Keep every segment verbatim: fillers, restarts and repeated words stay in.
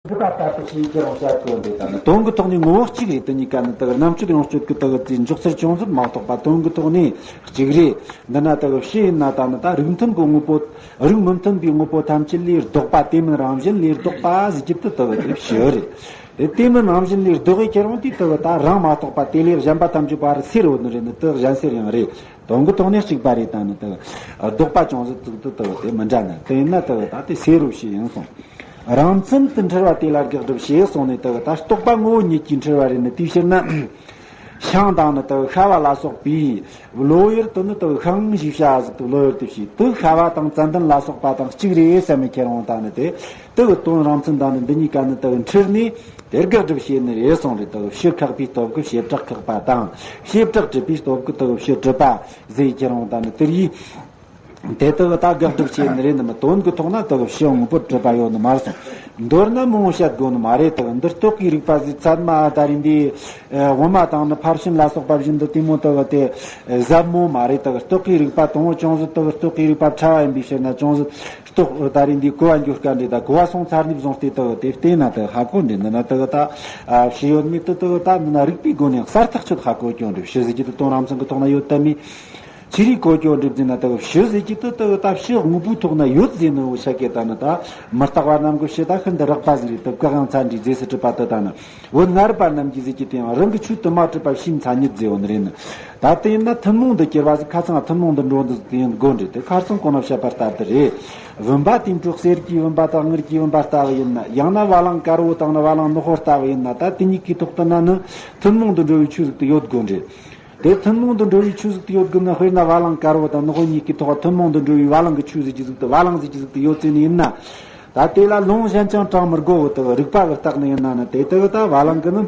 འདི་ལྟ་ལྟ་དུ་ཞེས་ཁྱེད་རང་བཤད་དགོས་འདི་ལྟ་ནི་དོན་གྱི་ཐོག་ནས་ངོ་བོ་གཅིག་རེད། དེ་གཉིས་ཀ་ནི་དག་རྣམ་དཔྱོད་ཡོངས་དཔྱོད་ཀྱི་དག་དེ་འཇོག་ཚུལ་ཅུང་ཟད་མ་གཏོགས་པ་དོན་གྱི་ཐོག་ནས་གཅིག་རེད། འདི་ན་དག་ཕྱི་ཡིན་ན་ད་ནི་ད་རིགས་མཐུན་གྱི་དངོས་པོ། རིགས་མི་མཐུན་པའི་དངོས་པོ་ཐམས་ཅད་ལས་ལྡོག་པ། དེ་མིན་རང་བཞིན་ལས་ལྡོག་པ་ཟེར་རྒྱུ་དེ་དག་དེ་ཕྱི་རེད། དེ་དེ་མིན་རང་བཞིན་ལས་ལྡོག་གི་ཁྱེད་རང་དེ་དག་ད་རང་མ་གཏོགས་པ་དེ་ལས་གཞན་པ་ཐམས་ཅད་པ་རུ་སེར་འོ་ནི་རེད། ནི་དག་གཞན་སེར་ཡང་རེད། དོན་གྱི་ཐོག་ནས་གཅིག་པ་རེད། ད་ནི་དག་ལྡོག་པ་ཅུང་ཟད་ཙིག་དེ་དག་དེ་མི་འདྲ་ནི་དེ་ཡིན་ན་དག་ད་དེ་སེར་རོ་ཞིག་ཡིན་སོང་། རང་མཚན་དུ་འཁྲུལ་བ་དེ་ལ་དགག་སྒྲུབ་བྱས་སོང་ནས་དག་ད་རྟོག་པ་ངོ་བོ་ཉིད་ཀྱིས་འཁྲུལ་བ་རེད། ནི་དེའི་ཕྱིར་ན། ཤིང་དང་ནི་དག་ཤ་བ་ལ་སོགས་པའི་བློ་ཡུལ་དུ་ནི་དག་ཤིང་ཞེས་བྱ་ཟིག་དུ་བློ་ཡུལ་དུ་བྱས། དག་ཤ་བ་དང་ཙན་དན་ལ་སོགས་པ་དང་གཅིག་རེད་བསམ་མི་ཁྱེར་འོང་། ད་ནི་དེ་དག་དོན་རང་མཚན་དང་ནི་འདི་གཉིས་ཀ་ནི་དག་འཁྲུལ་ནས་དེ་དགག་སྒྲུབ་བྱས་ནི་རེད་སོང་རེད། དག་ཕྱི་ཁེགས་པའི་སྟོབས་ཀྱིས་བྱེ་བྲག་ཁེགས་པ་དང་། བྱེ་བྲག་གྲུབ་པའི་སྟོབས་ཀྱིས་དག་ཕྱི་གྲུབ་པ་ཟེར་ཁྱེར་འོང་། ད་ནི་དེར་ཡིས། དེ་དག་ད་དགག་སྒྲུབ་བྱས་ནི་རེད། ནི་མི་དོན་གྱི་ཐོག་ན་དག་ཕྱི་དངོས་པོར་གྲུབ་པ་ཡོད་ནི་མ་རེད་སོང་། མདོར་ན་མང་བོ་བཤད་དགོས་ནི་མ་རེད། དག་འདི་རྟོག་གེའི་རིགས་པ་ཟིག་ཚད་མ་ད་རིང་འདི་དབུ་མ་དང་ནི་ཕར་ཕྱིན་ལ་སོགས་པ་བཞིན་དུ་དེ་མོ་དག་དེ་ཟབ་མོ་མ་རེད། དག་རྟོག་གེའི་རིགས་པ་དང་བོ་ཅུང་ཟད་དག་རྟོག་གེའི་རིགས་པ་ཕྲ་བ་ཡིན་པའི་ཕྱིར་ན་ཅུང་ཟད་རྟོག་ད་རིང་འདི་གོ་བ་འགྱུར་དཀའ་འདྲ། ད་གོ་བ་སོང་ཚར་ནས་བཟུང་སྟེ་དག་དེ་བལྟས་ན་དག་ཧ་གོ་འདྲ། འདི་ན་དག་ད་ཕྱི་ཡོད་མེད་དུ་དག་ད་འདི་ན་རིགས་པའི་སྒོ་ནས་གསལ་ཐག་ཆོད་ཧ་གོ་སྐྱོན་འདྲ། ཕྱི་ཟེར་གྱི་དུ་དོན་རང་མཚན་གྱི་ཐོག་ན་ཡོད་དམ་མེད། ཅི་རིགས་གོ་སྐྱོན་འགྲུབ་ཟིན་ན་དག་ཕྱི་ཟེར་གྱི་དུ་དག་ད་ཕྱི་དངོས་པོའི་ཐོག་ན་ཡོད་ཟེར་ནི་འོ་ཤ་སྐད་ད་ནི་ད་མི་རྟག་པ་རྣམས་ཀྱི་ཕྱི་ད་ཤིན་ཏུ་རགས་པ་ཟིག་རེད། དུ་བཀག་ཡང་ཚར་འདྲི་རྫས་སུ་གྲུབ་པ་དུ་ད་ནི་འོ་ངར་པ་རྣམས་ཀྱིས་ཟེར་གྱི་དེ་ཡང་རང་གི་ཆོས་དུ་མ་གྲུབ་པ་ཕྱིའི་མཚན་ཉིད་ཟེར་འོ་ནི་རེད། ནི་ད་དེ་ཡིན་ན་ཐུན་མོང་དུ་གྱུར་པ་ཟིག་ཁ་ཚང་ཐུན་མོང་དུ་འགྲོ་འདུག་དེ་ཡིན་དགོས་འདྲ། དེ་ཁ་སང་གོང་ན་བཤད་པ་ལྟར་དུ་རེད། བུམ་པ་དེ་འཕྲོ་གསེར་གྱི་བུམ་པ་དང་དངུལ་གྱི་བུམ་པ་ལྟ་བུ་ཡིན་ན། ཡང་ན་བ་ལང་དཀར་བོ་དང་ནི་བ་ལང་ནག་པོ་ལྟ་བུ་ཡིན་ན། ད་དེ་གཉིས་ཀའི་ཐོག་ཏུ་ན་ནི་ཐུན་མོང་དུ་འགྲོ་བའི་ཆོས་ཟིག་ཏུ་ཡོད་དགོས་འདྲ། དེ་ཐུན་མོང་དུ་འགྲོ་བའི་ཆོས་ཟིག་ཏུ་ཡོད་དགོས་ན། དཔེར་ན་བ་ལང་དཀར་བོ་དང་ནག་པོ་གཉིས་ཀྱི་ཐོག་ཐུན་མོང་དུ་འགྲོ་བའི་བ་ལང་གི་ཆོས་ཟེར་གྱི་ཟིག་ཏུ་བ་ལང་ཟེར་གྱི་ཟིག་ཏུ་ཡོད་ཟེར་ནི་ཡིན་ན། ད་དེ་ལ་ལུང་གཞན་ཅང་དྲངས་མི་དགོས་གི། དེ་རིགས་པ་གི་རྟགས་ནི་ཡིན་ན་ནི་དེ་དག་ད་བ་ལང་གི་ནི།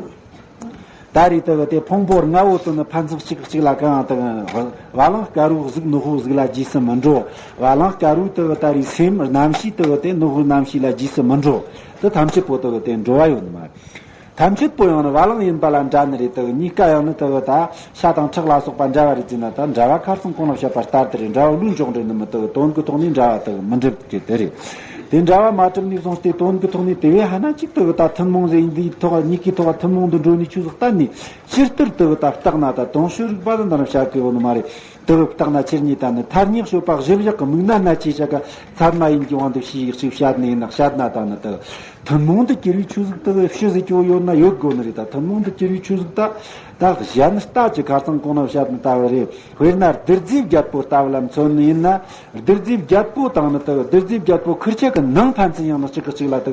ད་རེས་དག་དེ་ཕུང་པོ་ལྔ་བོ་དུ་ནི་ཕན་ཚུན་གཅིག་གཅིག་ལ་གང་དག་བ་ལང་དཀར་བོ་གཟུགས་ནག་པོ་གཟུགས་ལ་རྗེས་སུ་མི་འགྲོ། བ་ལང་དཀར་བོའི་དག་ད་རེས་སེམས་རྣམ་ཤེས་དག་དེ་ནག་པོའི་རྣམ་ཤེས་ལ་རྗེས་སུ་མི་འགྲོ། དེ་ཐམས་ཅད་པོ་དག་དེ་འགྲོ་བ་ཡོད་ནི་མ་རེད། ཐམས་ཅད་པོ་ཡང་ནི་བ་ལང་ཡིན་པ་ལ་འདྲ་ནི་རེད། དག་གཉིས་ཀ་ཡང་ནི་དག་ད་ཤ་དང་ཁྲག་ལ་སོགས་པ་འདྲ་བ་རེད་ཟེར་ན། ད་འདྲ་བ་ཁ་སང་གོང་ལ་བཤད་པ་ལྟར་དུ་རེད། འདྲ་བ་ལུས་འཇོག་འདྲ་ནི་མི་དག་དོན་གྱི་ཐོག་ནས་འདྲ་བ་དག་མི་འགྲུབ་ཀྱི་དེ་རེད། དེ་འདྲ་བ་མ་གྲུབ་ནས་བཟུང་སྟེ་དོན་གྱི་ཐོག་ནས་དེ་བས་ཧ་ན་ཅིག་དག་ད་ཐུན་མོང་ཟེར་འདིའི་ཐོག་གཉིས་ཀའི་ཐོག་ཐུན་མོང་དུ་འགྲོ་ནས་ཆོས་ཟིག་གཏན་ནས་ཕྱིར་ལྟར་དག་ད་བརྟགས་ན། ད་དོན་ཕྱི་རིགས་པ་ལ་འདི་ན་བྱ་དགོས་ཡོད་ནི་མ་རེད། དེ་བརྟགས་ན་ཆེར་ཉེས་དང་ནི་ཐ་སྙད་སྤྱོད་པ་གཞིར་བཞག་གི་མིག་སྣ་སྣ་ཆེ་བྱ་ག་ཚད་མ་ཡིན་གྱི་དབང་དུ་ཞིག་ཞིག་བཤད་ནས་ཡིན་ན། བཤད་ན་ད་ནི་དེ་ཐུན་མོང་དུ་གྱུར་བའི་ཆོས་ཟིག་དེ་ཕྱི་ཟིག་ཀྱང་ཡོད་ན་ཡོད་དགོས་ནི་རེད། ད་ཐུན་མོང་དུ་གྱུར་བའི་ཆོས་ཟིག་ད་ད་གཞན་ལྟ་ཅི་ཁ་སང་གོང་ན་བཤད་ནི་ལྟ་བུ་རེད། དཔེར་ན་རྡུལ་རྫས་བརྒྱད་པོ་ལྟ་བུ་ལ་མཚོན་ནི་ཡིན་ན། རྡུལ་རྫས་བརྒྱད་པོ་དང་ནི་དེ་རྡུལ་རྫས་བརྒྱད་པོ་ཁུར་ཆ་གི་ནང་ཕན་ཚུན་ཡང་ནི་གཅིག་གི་གཅིག་ལ་དེ་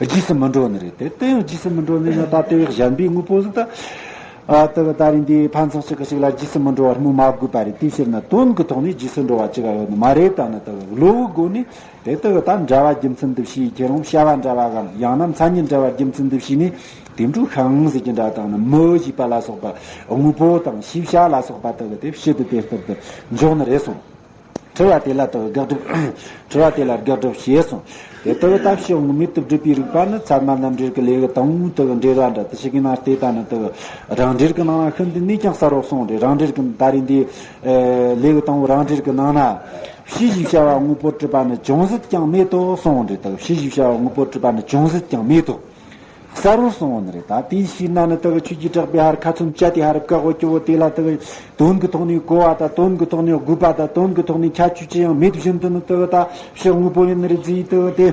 རྗེས་སུ་མི་འགྲོ་ནི་རེད། དེ་དེ་ཡང་རྗེས་སུ་མི་འགྲོ་ནི་ཡིན་ན། ད་དེ་བས་གཞན་པའི་དངོས་པོ་ཟིག་ད། ཨ་དེ་གི་ད་རིང་འདི་ཕན་ཚུན་གཅིག་གིས་གཅིག་ལ་རྗེས་སུ་མི་འགྲོ་བར་སྨོས་མ་དགོས་པ་རེད། དེའི་ཕྱིར་ན་དོན་གྱི་ཐོག་ནས་རྗེས་སུ་འགྲོ་བ་གཅིག་ག་ཡོད་ནི་མ་རེད། ད་ནི་དེ་གི་བློ་བོའི་སྒོ་ནས་དེ་དེ་གི་ད་འདྲ་བ་རྒྱུ་མཚན་དུ་བྱས་ཁྱེད་རང་བྱ་བ་འདྲ་བ་གམ་ཡང་ན་མཚན་ཉིད་འདྲ་བ་རྒྱུ་མཚན་དུ་བྱས་ནས་དེ་འཕྲོ་ཤིང་ཟེར་གྱི་འདྲ་དང་ནི་མི་ཞེས་པ་ལ་སོགས་པ་དངོས་པོ་དང་ཤེས་བྱ་ལ་སོགས་པ་དེ་གི་དེ་ཕྱི་དུ་དེ་ལྟར་དུ་འཇོག་ནི་རེད་གསུངས། འཁྲུལ་བ་དེ་ལ་དགག་སྒྲུབ། འཁྲུལ་བ་དེ་ལ་དགག་སྒྲུབ་ཞེས་གསུངས། དེ་ལྟ་བུ་ད་ཕྱི་དངོས་མེད་དུ་སྒྲུབ་པའི་རིགས་པ་ནི་ཚད་མ་རྣམ་འགྲེལ་གྱི་ལེའུ་དང་པོ་དེ་གི་འགྲེལ་བ་འདྲ་དེ་ཞིག་གི་ནང་བལྟས་ད་ནི་དེ་གི་རང་འགྲེལ་གྱི་ནང་ན་ཤིན་ཏུ་ནས་ཀྱང་གསལ་བོར་གསུངས་ཏེ། རང་འགྲེལ་གྱི་ད་རེས་འདི་ལེའུ་དང་པོ་རང་འགྲེལ་གྱི་ནང་ན། ཕྱི་ཞེས་བྱ་བ་དངོས་པོར་གྲུབ་པ་ནི་ཅུང་ཟད་ཀྱང་མེད་དོ་གསུངས་ཏེ། དེ་གི་ཕྱི་ཞེས་བྱ་བ་དངོས་པོར་གྲུབ་པ་ནི་ཅུང་ཟད་ཀྱང་མེད་དོ། གསལ་བོར་གསུངས་པ་ནི་རེད། ད་དེའི་ཕྱིར་ན་ནི་དེ་གི་ཆོས་ཀྱི་གྲགས་པའི་ཧར་ཁ་ཚུན་བཅད་དེ་ཧར་བཀག་གོ་སྐྱོ་བོ་དེ་ལ་དེ་གི་དོན་གྱི་ཐོག་ནས་གོ་བ་དང་། དོན་གྱི་ཐོག་ནས་དགོས་པ་དང་། དོན་གྱི་ཐོག་ནས་ཁྱད་ཆོས་ཅི་ཡང་མེད་བཞིན་དུ་ནི་དེ་གི་ད་ཕྱི་དངོས་པོ་ཡིན་ནི་རེད་ཟེར་དེ་གི་དེ་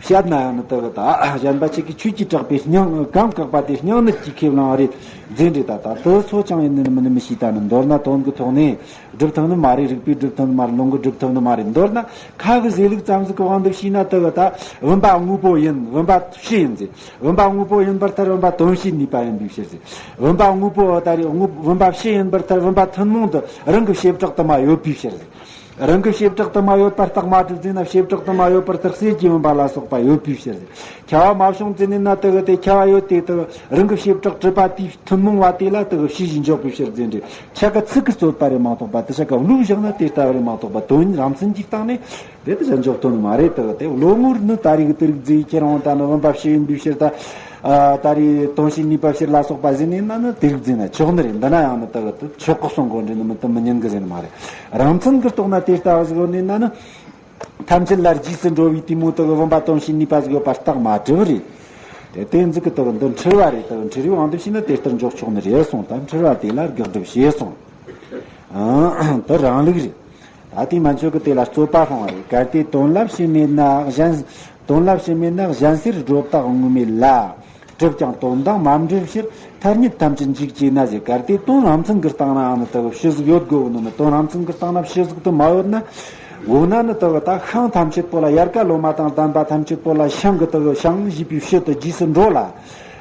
བཤད་ན་ཡང་ནི་དེ་གི་ད་གཞན་པ་ཅིག་གིས་ཆོས་ཀྱི་གྲགས་པའི་སྙིང་གང་བཀག་པ་དེ་སྙིང་ནད་ཀྱི་ཁས་བླངས་རེད་ཟེར་འདྲ། ད་ད་དེ་ཚོ་ཅང་ཡིན་ནི་མིན་ནི་མི་ཤེས། ད་ནི་མདོར་ན་དོན་གྱི་ཐོག་ནས། སྒྲུབ་ཐུབ་ནི་མ་རེད། རིགས་པས་སྒྲུབ་ཐུབ་ནི་མ་རེད། ལུང་གིས་སྒྲུབ་ཐུབ་ནི་མ་རེད། མདོར་ན་ཁ་གི་ཟེར་ལུགས་ཙམ་ཟིག་གི་དབང་དུ་བྱས་ན་དེ་གི་ད་བུམ་པ་དངོས་པོ་ཡིན། བུམ་པ་ཕྱི་ཡིན་ཟེར། བུམ་པ་དངོས་པོ་ཡིན་པར་ཐལ། བུམ་པ་དོན་བྱེད་ནུས་པ་ཡིན་པའི་ཕྱིར་ཟེར། བུམ་པ་དངོས་པོ་ད་རེད། དངོས་བུམ་པ་ཕྱི་ཡིན་པར་ཐལ། བུམ་པ་ཐུན་མོང་དུ་རང་གི་བྱེ་བྲག་ཏུ་མ་ཡོད་པའི་ཕྱིར་ཟེར། རང་གི་བྱེ་བྲག་ཏུ་མ་ཡོད་པར་རྟགས་མ་གྲུབ་ཟེར་ན། བྱེ་བྲག་ཏུ་མ་ཡོད་པར་ཐལ། གསེར་གྱི་བུམ་པ་ལ་སོགས་པ་ཡོད་པའི་ཕྱིར་ཟེར། ཁྱབ་པ་མ་བྱུང་ཟེར་ནི་ན་དེ་གི་དེ་ཁྱབ་པ་ཡོད་དེ་དེ་གི་རང་གི་བྱེ་བྲག་གྲུབ་པ་དེའི་ཐུན་མོང་བ་དེ་ལ་དེ་གི་ཕྱི་ཞེས་འཇོག་པའི་ཕྱིར་ཟེར་འདྲ། ཆ་ག་ཚིག་གི་རྩོད་པ་རེད་མ་གཏོགས་པ། དེ་ཆ་ག་བློས་བཞག་ན་དེ་ལྟ་བུ་རེད་མ་གཏོགས་པ། དོན་རང་མཚན་གྱི་སྟེང་ནས་དེ་དེ་ཆ་འཇོག་ཐུབ་ནི་མ་རེད། དེ་གི་དེ་བློ་ངོར་ནི་ད་རེས་གི་དེ་རིགས་ཟེར་ཁྱེད་རང་ད་ནི་བུམ་པ་ཕྱི་ཡིན་པའི་ཕྱིར། ད་ཨ་ད་རེས་དོན་བྱེད་ནུས་པ་ཕྱིར་ལ་སོགས་པ་ཟེར་ནས་ན་ནི་དེ་རིགས་ཟེར་ན་ཆོག་ནི་རེད། འདི་ན་ཡང་ནི་དེ་གི་དེ་ཆོག་གི་གསུང་དགོས་འདྲ་ནི་མི་དེ་མི་ཉན་གི་ཟེར་ནི་མ་རེད། རང་མཚན་གྱི་ཐོག་ན་དེ་ལྟ་བུ་ཟིག་ཡོད་ནི་ན་ནི། ཐམས་ཅད་ལ་རྗེས་སུ་འགྲོ་བའི་དེ་མོ་དེ་གི་བུམ་པ་དོན་བྱེད་ནུས་པ་ཟིག་ཡོད་པ་རྟགས་མ་གྲུབ་རེད། དེ་དེ་ཟིག་གི་དག་འདི་འཁྲུལ་བ་རེད། དག་འཁྲུལ་བའི་དབང་དུ་བྱས་ན་དེ་ལྟར་འཇོག་ཆོག་ནི་རེད་གསུངས། ད་འཁྲུལ་བ་དེ་ལ་དགག་སྒྲུབ་བྱས་གསུངས། ཨང་། དེ་རང་ལུགས་རེད། ད་དེ་མན་ཆད་གི་དེ་ལ་རྩོད་པ་སློང་བ་རེད། གལ་ཏེ་དོན་ལ་ཕྱི་མེད་ན་གཞན། དོན་ལ་ཕྱི་མེད་ན་གཞན་སེལ་སྒྲོ་བཏགས་དངོས་མེད་ལ། གྲུབ་ཀྱང་དོན་དང་མ་འབྲེལ་ཕྱིར་ཐ་སྙད་ཐམས་ཅད་འཇིག་ཅེ་ན་ཟེར། གལ་ཏེ་དོན་རང་མཚན་གྱི་སྟེང་ན་ཨ་ནི་དག་ཕྱི་གཟུགས་ཡོད་དགོས་ནི་མིན། དོན་རང་མཚན་གྱི་སྟེང་ན་ཕྱི་གཟུགས་དུ་མ་ཡོད་ན། འོ་ན་ནི་དག་ད་ཤིང་ཐམས་ཅད་པོ་ལ། ཡལ་ག་ལོ་མ་དང་ལྡན་པ་ཐམས་ཅད་པོ་ལ་ཤིང་གི་དག་ཤིང་ཞེས་པའི་ཕྱི་དུ་རྗེས་སུ་འགྲོ་ལ།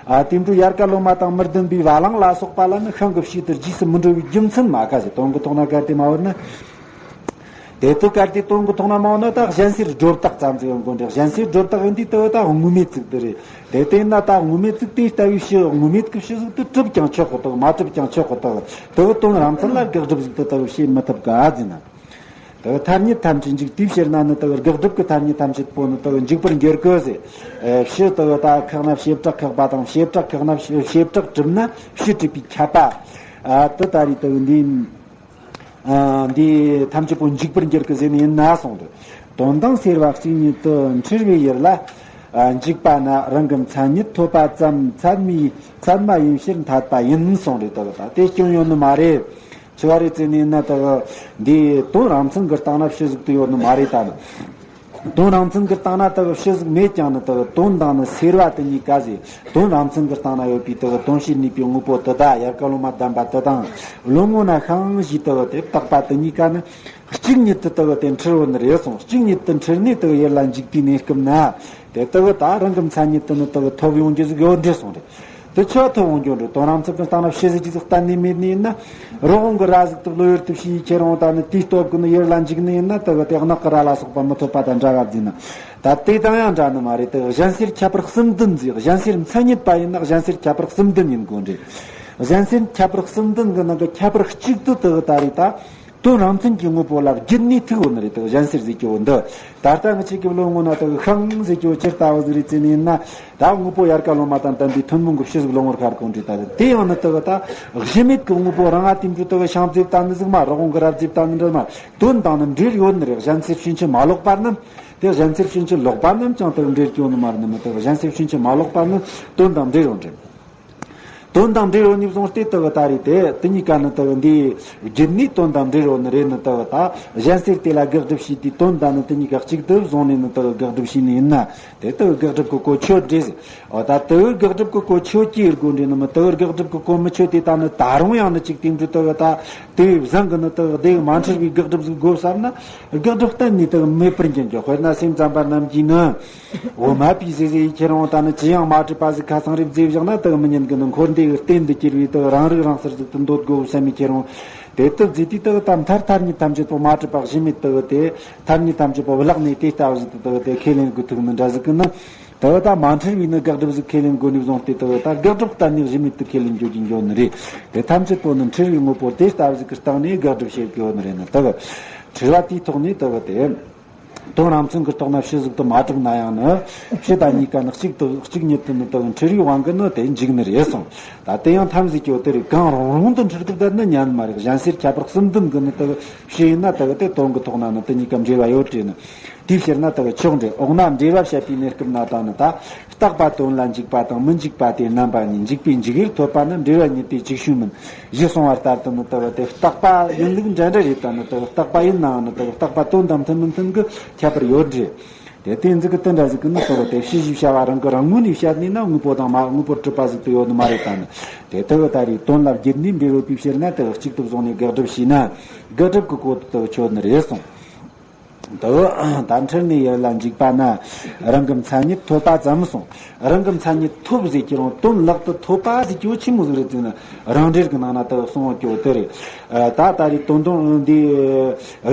ཨ་དེ་འཕྲོ་ཡལ་ག་ལོ་མ་དང་མི་ལྡན་པའི་བ་ལང་ལ་སོགས་པ་ལ་ནི་ཤིང་གི་ཕྱི་དུ་རྗེས་སུ་མི་འགྲོ་བའི་རྒྱུ་མཚན་མ་ག་ཟེར། དོན་གྱི་ཐོག་ན་གལ་ཏེ་མ་ཡོད་ན། དེ་ལྟར་གལ་ཏེ་དོན་གྱི་ཐོག་ན་མ་ཡོད་ན་ད་གཞན་སེལ་སྒྲོ་བཏགས་ཙམ་ཟིག་ཡོང་དགོས་འདྲ། གཞན་སེལ་སྒྲོ་བཏགས་ཡིན་དུས་དེ་ད་དངོས་མེད་ཅིག་དེ་རེད། དེ་ལྟས་ན་ད་དངོས་མེད་ཅིག་དེ་ལྟ་བུའི་ཕྱི། དངོས་མེད་ཀྱི་ཕྱི་གཟུགས་དེ་གྲུབ་ཀྱང་ཆོག་གི་དག་མ་གྲུབ་ཀྱང་ཆོག་གི་དག་དེ་དོན་རང་མཚན་ལ་དགག་སྒྲུབ་ཟིག་དེ་ལྟ་བུ་བྱེད་མི་ཐུབ་ག་ཟེར་ན། དེ་ཐ་སྙད་ཐམས་ཅད་འཇིག་དེའི་ཕྱིར་ན་ནི་དེ་དགག་སྒྲུབ་ཀྱི་ཐ་སྙད་ཐམས་ཅད་པོ་ནི་དེ་འཇིག་པར་འགྱུར་གི་ཟེར། ཨེ་ཕྱི་དེ་ད་ཁེགས་ན་བྱེ་བྲག་ཁེགས་པ་དང་། བྱེ་བྲག་ཁེགས་ན་བྱེ་བྱེ་བྲག་གྲུབ་ན་ཕྱི་གྲུབ་པའི་ཁྱབ་པ། ཨ་དེ་ད་རེད། དེ་འདི། ཨ་འདི་ཐམས་ཅད་པོ་འཇིག་པར་འགྱུར་གི་ཟེར་ནི་ཡིན་ན་གསུངས་ཏེ། དོན་དང་སེལ་བ་གཅིག་ཉིད་དུ་འཁྲུལ་བའི་ཡུལ་ལ། ཨ་འཇིག་པ་ན་རང་གི་མཚན་ཉིད་ཐོབ་པ་ཙམ་ཚད་མའི་ཚད་མ་ཡིན་ཕྱིར་འཐད་པ་ཡིན་གསུངས་རེད། དེ་ད་དེ་སྐྱོན་ཡོད་ནི་མ་རེད། ཆི་བ་རེད་ཟེར་ནི་ཡིན་ན་དེ་འདི་དོན་རང་མཚན་གྱི་སྟེང་ན་ཕྱི་གཟུགས་དེ་ཡོད་ནི་མ་རེད་ད་ནི། དོན་རང་མཚན་གྱི་སྟེང་ན་དེ་ཕྱི་གཟུགས་མེད་ཀྱང་ནི་དེ་དོན་དང་ནི་སེལ་བ་དེ་གཉིས་ཀ་ཟེར། དོན་རང་མཚན་གྱི་སྟེང་ན་ཡོད་པའི་དེ་དོན་བྱེད་ནུས་པའི་དངོས་པོ་དེ་དག་ཡལ་ག་ལོ་མ་ལྡན་པ་དེ་དང་། བློ་ངོ་ན་ཤིང་ཞེས་དེ་དེ་བཏགས་པ་དེ་གཉིས་ཀ་ནི་གཅིག་ཉིད་དུ་དེ་དེ་འཁྲུལ་བ་ནི་རེད་གསུངས། གཅིག་ཉིད་དུ་འཁྲུལ་ནས་དེ་ཡུལ་ལ་འཇུག་པའི་གནས་སྐབས་ན། དེ་དེ་ད་རང་གི་མཚན་ཉིད་དུ་ནི་དེ་ཐོབ་ཡོང་རྒྱུ་ཟིག་ཡོད་འདྲ་གསུངས་རེད། དེ་ཆོས་ཐོབ་འོང་རྒྱུ་འདྲ། དོན་རང་མཚན་གྱི་སྟེང་ན་ཕྱི་གཟུགས་ཀྱི་གཏན་ནས་མེད་ནི་ཡིན་ན། རི་བོང་གི་རྭ་ཟིག་ཏུ་བློ་ཡུལ་དུ་ཞིག་ཁྱེར་འོང་ད་ནི་དེའི་སྟོབས་ཀྱིས་ནི་ཡུལ་ལ་འཇུག་ནི་ཡིན་ན། དེ་གི་དེ་གནག་གི་རྭ་ལ་སོགས་པ་མི་ཐོབ་པ་དང་འདྲ་བ་ཟིན་ན། ད་དེ་དང་ཡང་འདྲ་ནི་མ་རེད། དེ་གཞན་སེལ་ཁྱད་པར་གསུམ་ལྡན་ཟིག་གཞན་སེལ་མཚན་ཉིད་པ་ཡིན་ན་གཞན་སེལ་ཁྱད་པར་གསུམ་ལྡན་ཡིན་དགོས་འདྲ། གཞན་སེལ་ཁྱད་པར་གསུམ་ལྡན་གྱི་ནང་གི་ཁྱད་པར་གཅིག་ཏུ་དེ་གི་ད་རེད་ད། དོན་རང་མཚན་གྱི་དངོས་པོ་ལ་བརྒྱུད་ནས་ཐུག་ཡོད་ནི་རེད། དེ་གཞན་སེལ་ཟེར་གྱི་འོ་འདི། ད་ལྟ་ངི་ཆོ་གི་བློ་ངོ་ན་དེ་གི་ཤིང་ཟེར་གྱི་འོ་ཅི་ལྟ་བུ་ཟིག་རེད་ཟེར་ནི་ཡིན་ན། ད་དངོས་པོ་ཡལ་ག་ལོ་མ་དང་ལྡན་པའི་ཐུན་མོང་གི་ཕྱི་གཟུགས་བློ་ངོར་ཤར་གོ་འདྲ། ད་དེ་ཡང་ནི་དེ་གི་ད་གཞི་མེད་ཀྱི་དངོས་པོ་རང་ང་དེ་འདྲ་དེ་གི་ཤིང་ཟེར་བཏང་ནི་ཟིག་མ། རི་བོང་གི་རྭ་ཟེར་བཏང་ནི་འདྲ་མ། དོན་དང་ནི་འབྲེལ་ཡོད་ནི་རེད། གཞན་སེལ་ཕྱིན་ཅི་མ་ལོག་པ་རྣམས། དེ་གཞན་སེལ་ཕྱིན་ཅི་ལོག་པ་རྣམས་ཀྱང་དེ་གི་འབྲེལ་གྱི་ཡོད་ནི་མ་རེད་ནི་མིན། དེ་གི་གཞན་སེལ་ཕྱིན་ཅི་མ་ལོག་པ་རྣམས་དོན་དང་འབྲེལ་ཡོད་འདྲ། དོན་དང་འབྲེལ་ཡོད་ནས་བཟུང་སྟེ་དེ་གི་ད་རེད་དེ། དེ་གཉིས་ཀ་ནི་དེ་གི་འདིའི་རྒྱུད་ནས་དོན་དང་འབྲེལ་ཡོད་ནི་རེད་ནི། དེ་གི་ད་གཞན་སེལ་དེ་ལ་དགག་སྒྲུབ་བྱས་ཏེ་དོན་དང་ནི་དེ་གཉིས་ཀ་གཅིག་ཏུ་བཟུང་ནས་ནི་དེ་གི་དགག་སྒྲུབ་བྱས་ནི་ཡིན་ན། དེ་དེ་གི་དགག་སྒྲུབ་ཀྱི་གོ་ཆོད་འདྲ་ཟེར། འོ་ད་དེ་གི་དགག་སྒྲུབ་ཀྱི་གོ་ཆོད་ཀྱི་ཡིན་དགོས་འདྲ་ནི་མིན། དེ་གི་དགག་སྒྲུབ་ཀྱི་གོ་མི་ཆོད་དེ་ད་ནི་ད་རུང་ཡང་ནི་ཅིག་དེ་འདྲ་དེ་གི་ད་དེ་བཟང་གི་ནི་དེ་གི་དེ་གི་མ་འཁྲུལ་བའི་དགག་སྒྲུབ་ཟིག་དགོས་བསམ་ན། དགག་སྒྲུབ་གཏན་ནས་དེ་གི་མེད་པར་འགྱུར་འགྱུར། དཔེར་ན་སེམས་ཙམ་པ་རྣམས་ཀྱིས་ནི། འོ་མ་པའི་ཟེ་ཟེ་ཡི་ཁྱེར་འོང་ད་ནི་ཅི་ཡང་མ་གྲུབ་པ་ཟིག་ཁ་སང་རེ་བཟླས་བཞག་ན་དེ་གི་མི་ཉན་གི་ནི། འཁོར་འདས་ཀྱི་རྟེན་དུ་གྱུར་པའི་དེ་གི་རང་རིག་རང་གསལ་ཟིག་ཏུ་འདོད་དགོས་བསམ་མི་ཁྱེར་འོང་། དེ་ལྟར་བཟླས་དུས་དེ་གི་ད་མཐར་ཐ་སྙད་ཐམས་ཅད་པོ་མ་གྲུབ་པ་གཞི་མེད་དེ་གི་དེ། ཐ་སྙད་ཐམས་ཅད་པོ་བརླག་ནས་དེ་ལྟ་བུ་ཟིག་ཏུ་དེ་གི་དེ་ཁས་ལེན་དགོས་ཐུག་ནི་འདྲ་ཟིག་གི་ནི། དེ་གི་ད་མ་འཁྲུལ་བའི་ནི་དགག་སྒྲུབ་ཟིག་ཁས་ལེན་དགོས་ནས་བཟུང་སྟེ་དེ་གི་ད་དགག་སྒྲུབ་གཏན་ནས་གཞི་མེད་དུ་ཁས་ལེན་རྒྱུ་གི་འགྱོ་ནི་རེད། དེ་ཐམས་ཅད་པོ་ནི་འཁྲུལ་བའི་དངོས་པོ་དེ་ལྟ་བུ་ཟིག་གི་སྟེང་ནས་དགག་སྒྲུབ་བྱེད་དགོས་ནི་རེད་ནི། དེ་གི་འཁྲུལ་བ་དེའི་ཐོག་ནས་དེ་གི་དེ། དོན་རང་མཚན་གྱི་ཐོག་ན་ཕྱི་གཟུགས་དུ་མ་གྲུབ་ན་ཡང་ནི། ཕྱི་དང་གཉིས་ཀ་ནི་གཅིག་ཏུ་གཅིག་ཉིད་དུ་ནི་དེ་འཁྲུལ་བའི་དབང་གིས་ནི་དེ་འཇིག་ནི་རེད་གསུངས། ད་དེ་ཡང་ཐམས་ཅད་ཀྱི་དེ་རིགས་གང་རུང་རུང་དུ་འཁྲུལ་སྐབས་དེར་ནི་ཉན་མ་རེད། གཞན་སེལ་ཁྱད་པར་གསུམ་ལྡན་གྱི་ནི་དེ་ཕྱི་ཡིན་ན་དེ་དེ་དོན་གྱི་ཐོག་ན་ནི་དེ་གཉིས་ཀ་འབྲེལ་བ་ཡོད་དྲིས་ནི། དེའི་ཕྱིར་ན་དེ་ཆོག་འདྲེ། འོག་ན་འབྲེལ་བ་བཤད་པའི་གནས་སྐབས་ན་དང་ནི་ད། རྟག་པ་དོན་ལ་འཇུག་པ་དང་མི་འཇུག་པ་སྟེ་རྣམ་པ་གཉིས། འཇུག་པའི་འཇུག་ཡུལ་ཐོབ་པ་ནི་འབྲེལ་བ་ཉིད་དེ་ཅིག་ཤོས་མིན། ཞེས་གསུངས་པ་ལྟར་དུ་ནི་དེ་དེ་རྟག་པ་ཡིན་ལུགས་འདྲ་འདྲ་རེད། ད་ནི་དེ་རྟག་པ་ཡིན་ནའང་ནི་དེ་རྟག་པ་དོན་དང་མཐུན་མི་མཐུན་གྱི་ཁྱད་པར་ཡོད་རེད། དེ་དེ་འཛི་གི་དེ་འདྲ་ཟིག་གི་ནི་དེ་དེ་ཕྱི་ཞིབ་བྱ་བ་རང་གི་རང་ངོས་ནས་བཤད་ནས་ན་དངོས་པོ་དང་མ་དངོས་པོར་གྲུབ་པ་ཟིག་ཏུ་ཡོད་ནི་མ་རེད། ད་ནི་དེ་དེ་ད་རེས་དོན་ལ་བརྒྱུད་ནས་འབྲེལ་ཡོད་པའི་ཕྱིར་ན་དེ་གཅིག་ཏུ་བཟུང་ནས་དགག་སྒྲུབ་བྱས་ན་དགག་སྒྲུབ་ཀྱི་གོ་དེ་ཆོད་ནི་རེད་གསུངས། དུ་ད་འཁྲུལ་ནས་ཡུལ་ལ་འཇུག་པ་ན་རང་གི་མཚན་ཉིད་ཐོབ་པ་ཙམ་གསུངས། རང་གི་མཚན་ཉིད་ཐོབ་ཟེར་གྱི་རུང་དོན་ལག་ཏུ་ཐོབ་པ་ཟེར་གྱི་ཆི་མོ་ཟིག་རེད་ཟེར་ན། རང་འགྲེལ་གྱི་ནང་ན་དག་གསུངས་ཀྱོ་དེ་རེད། ད་ད་རེས་དོན་དོན་འདི་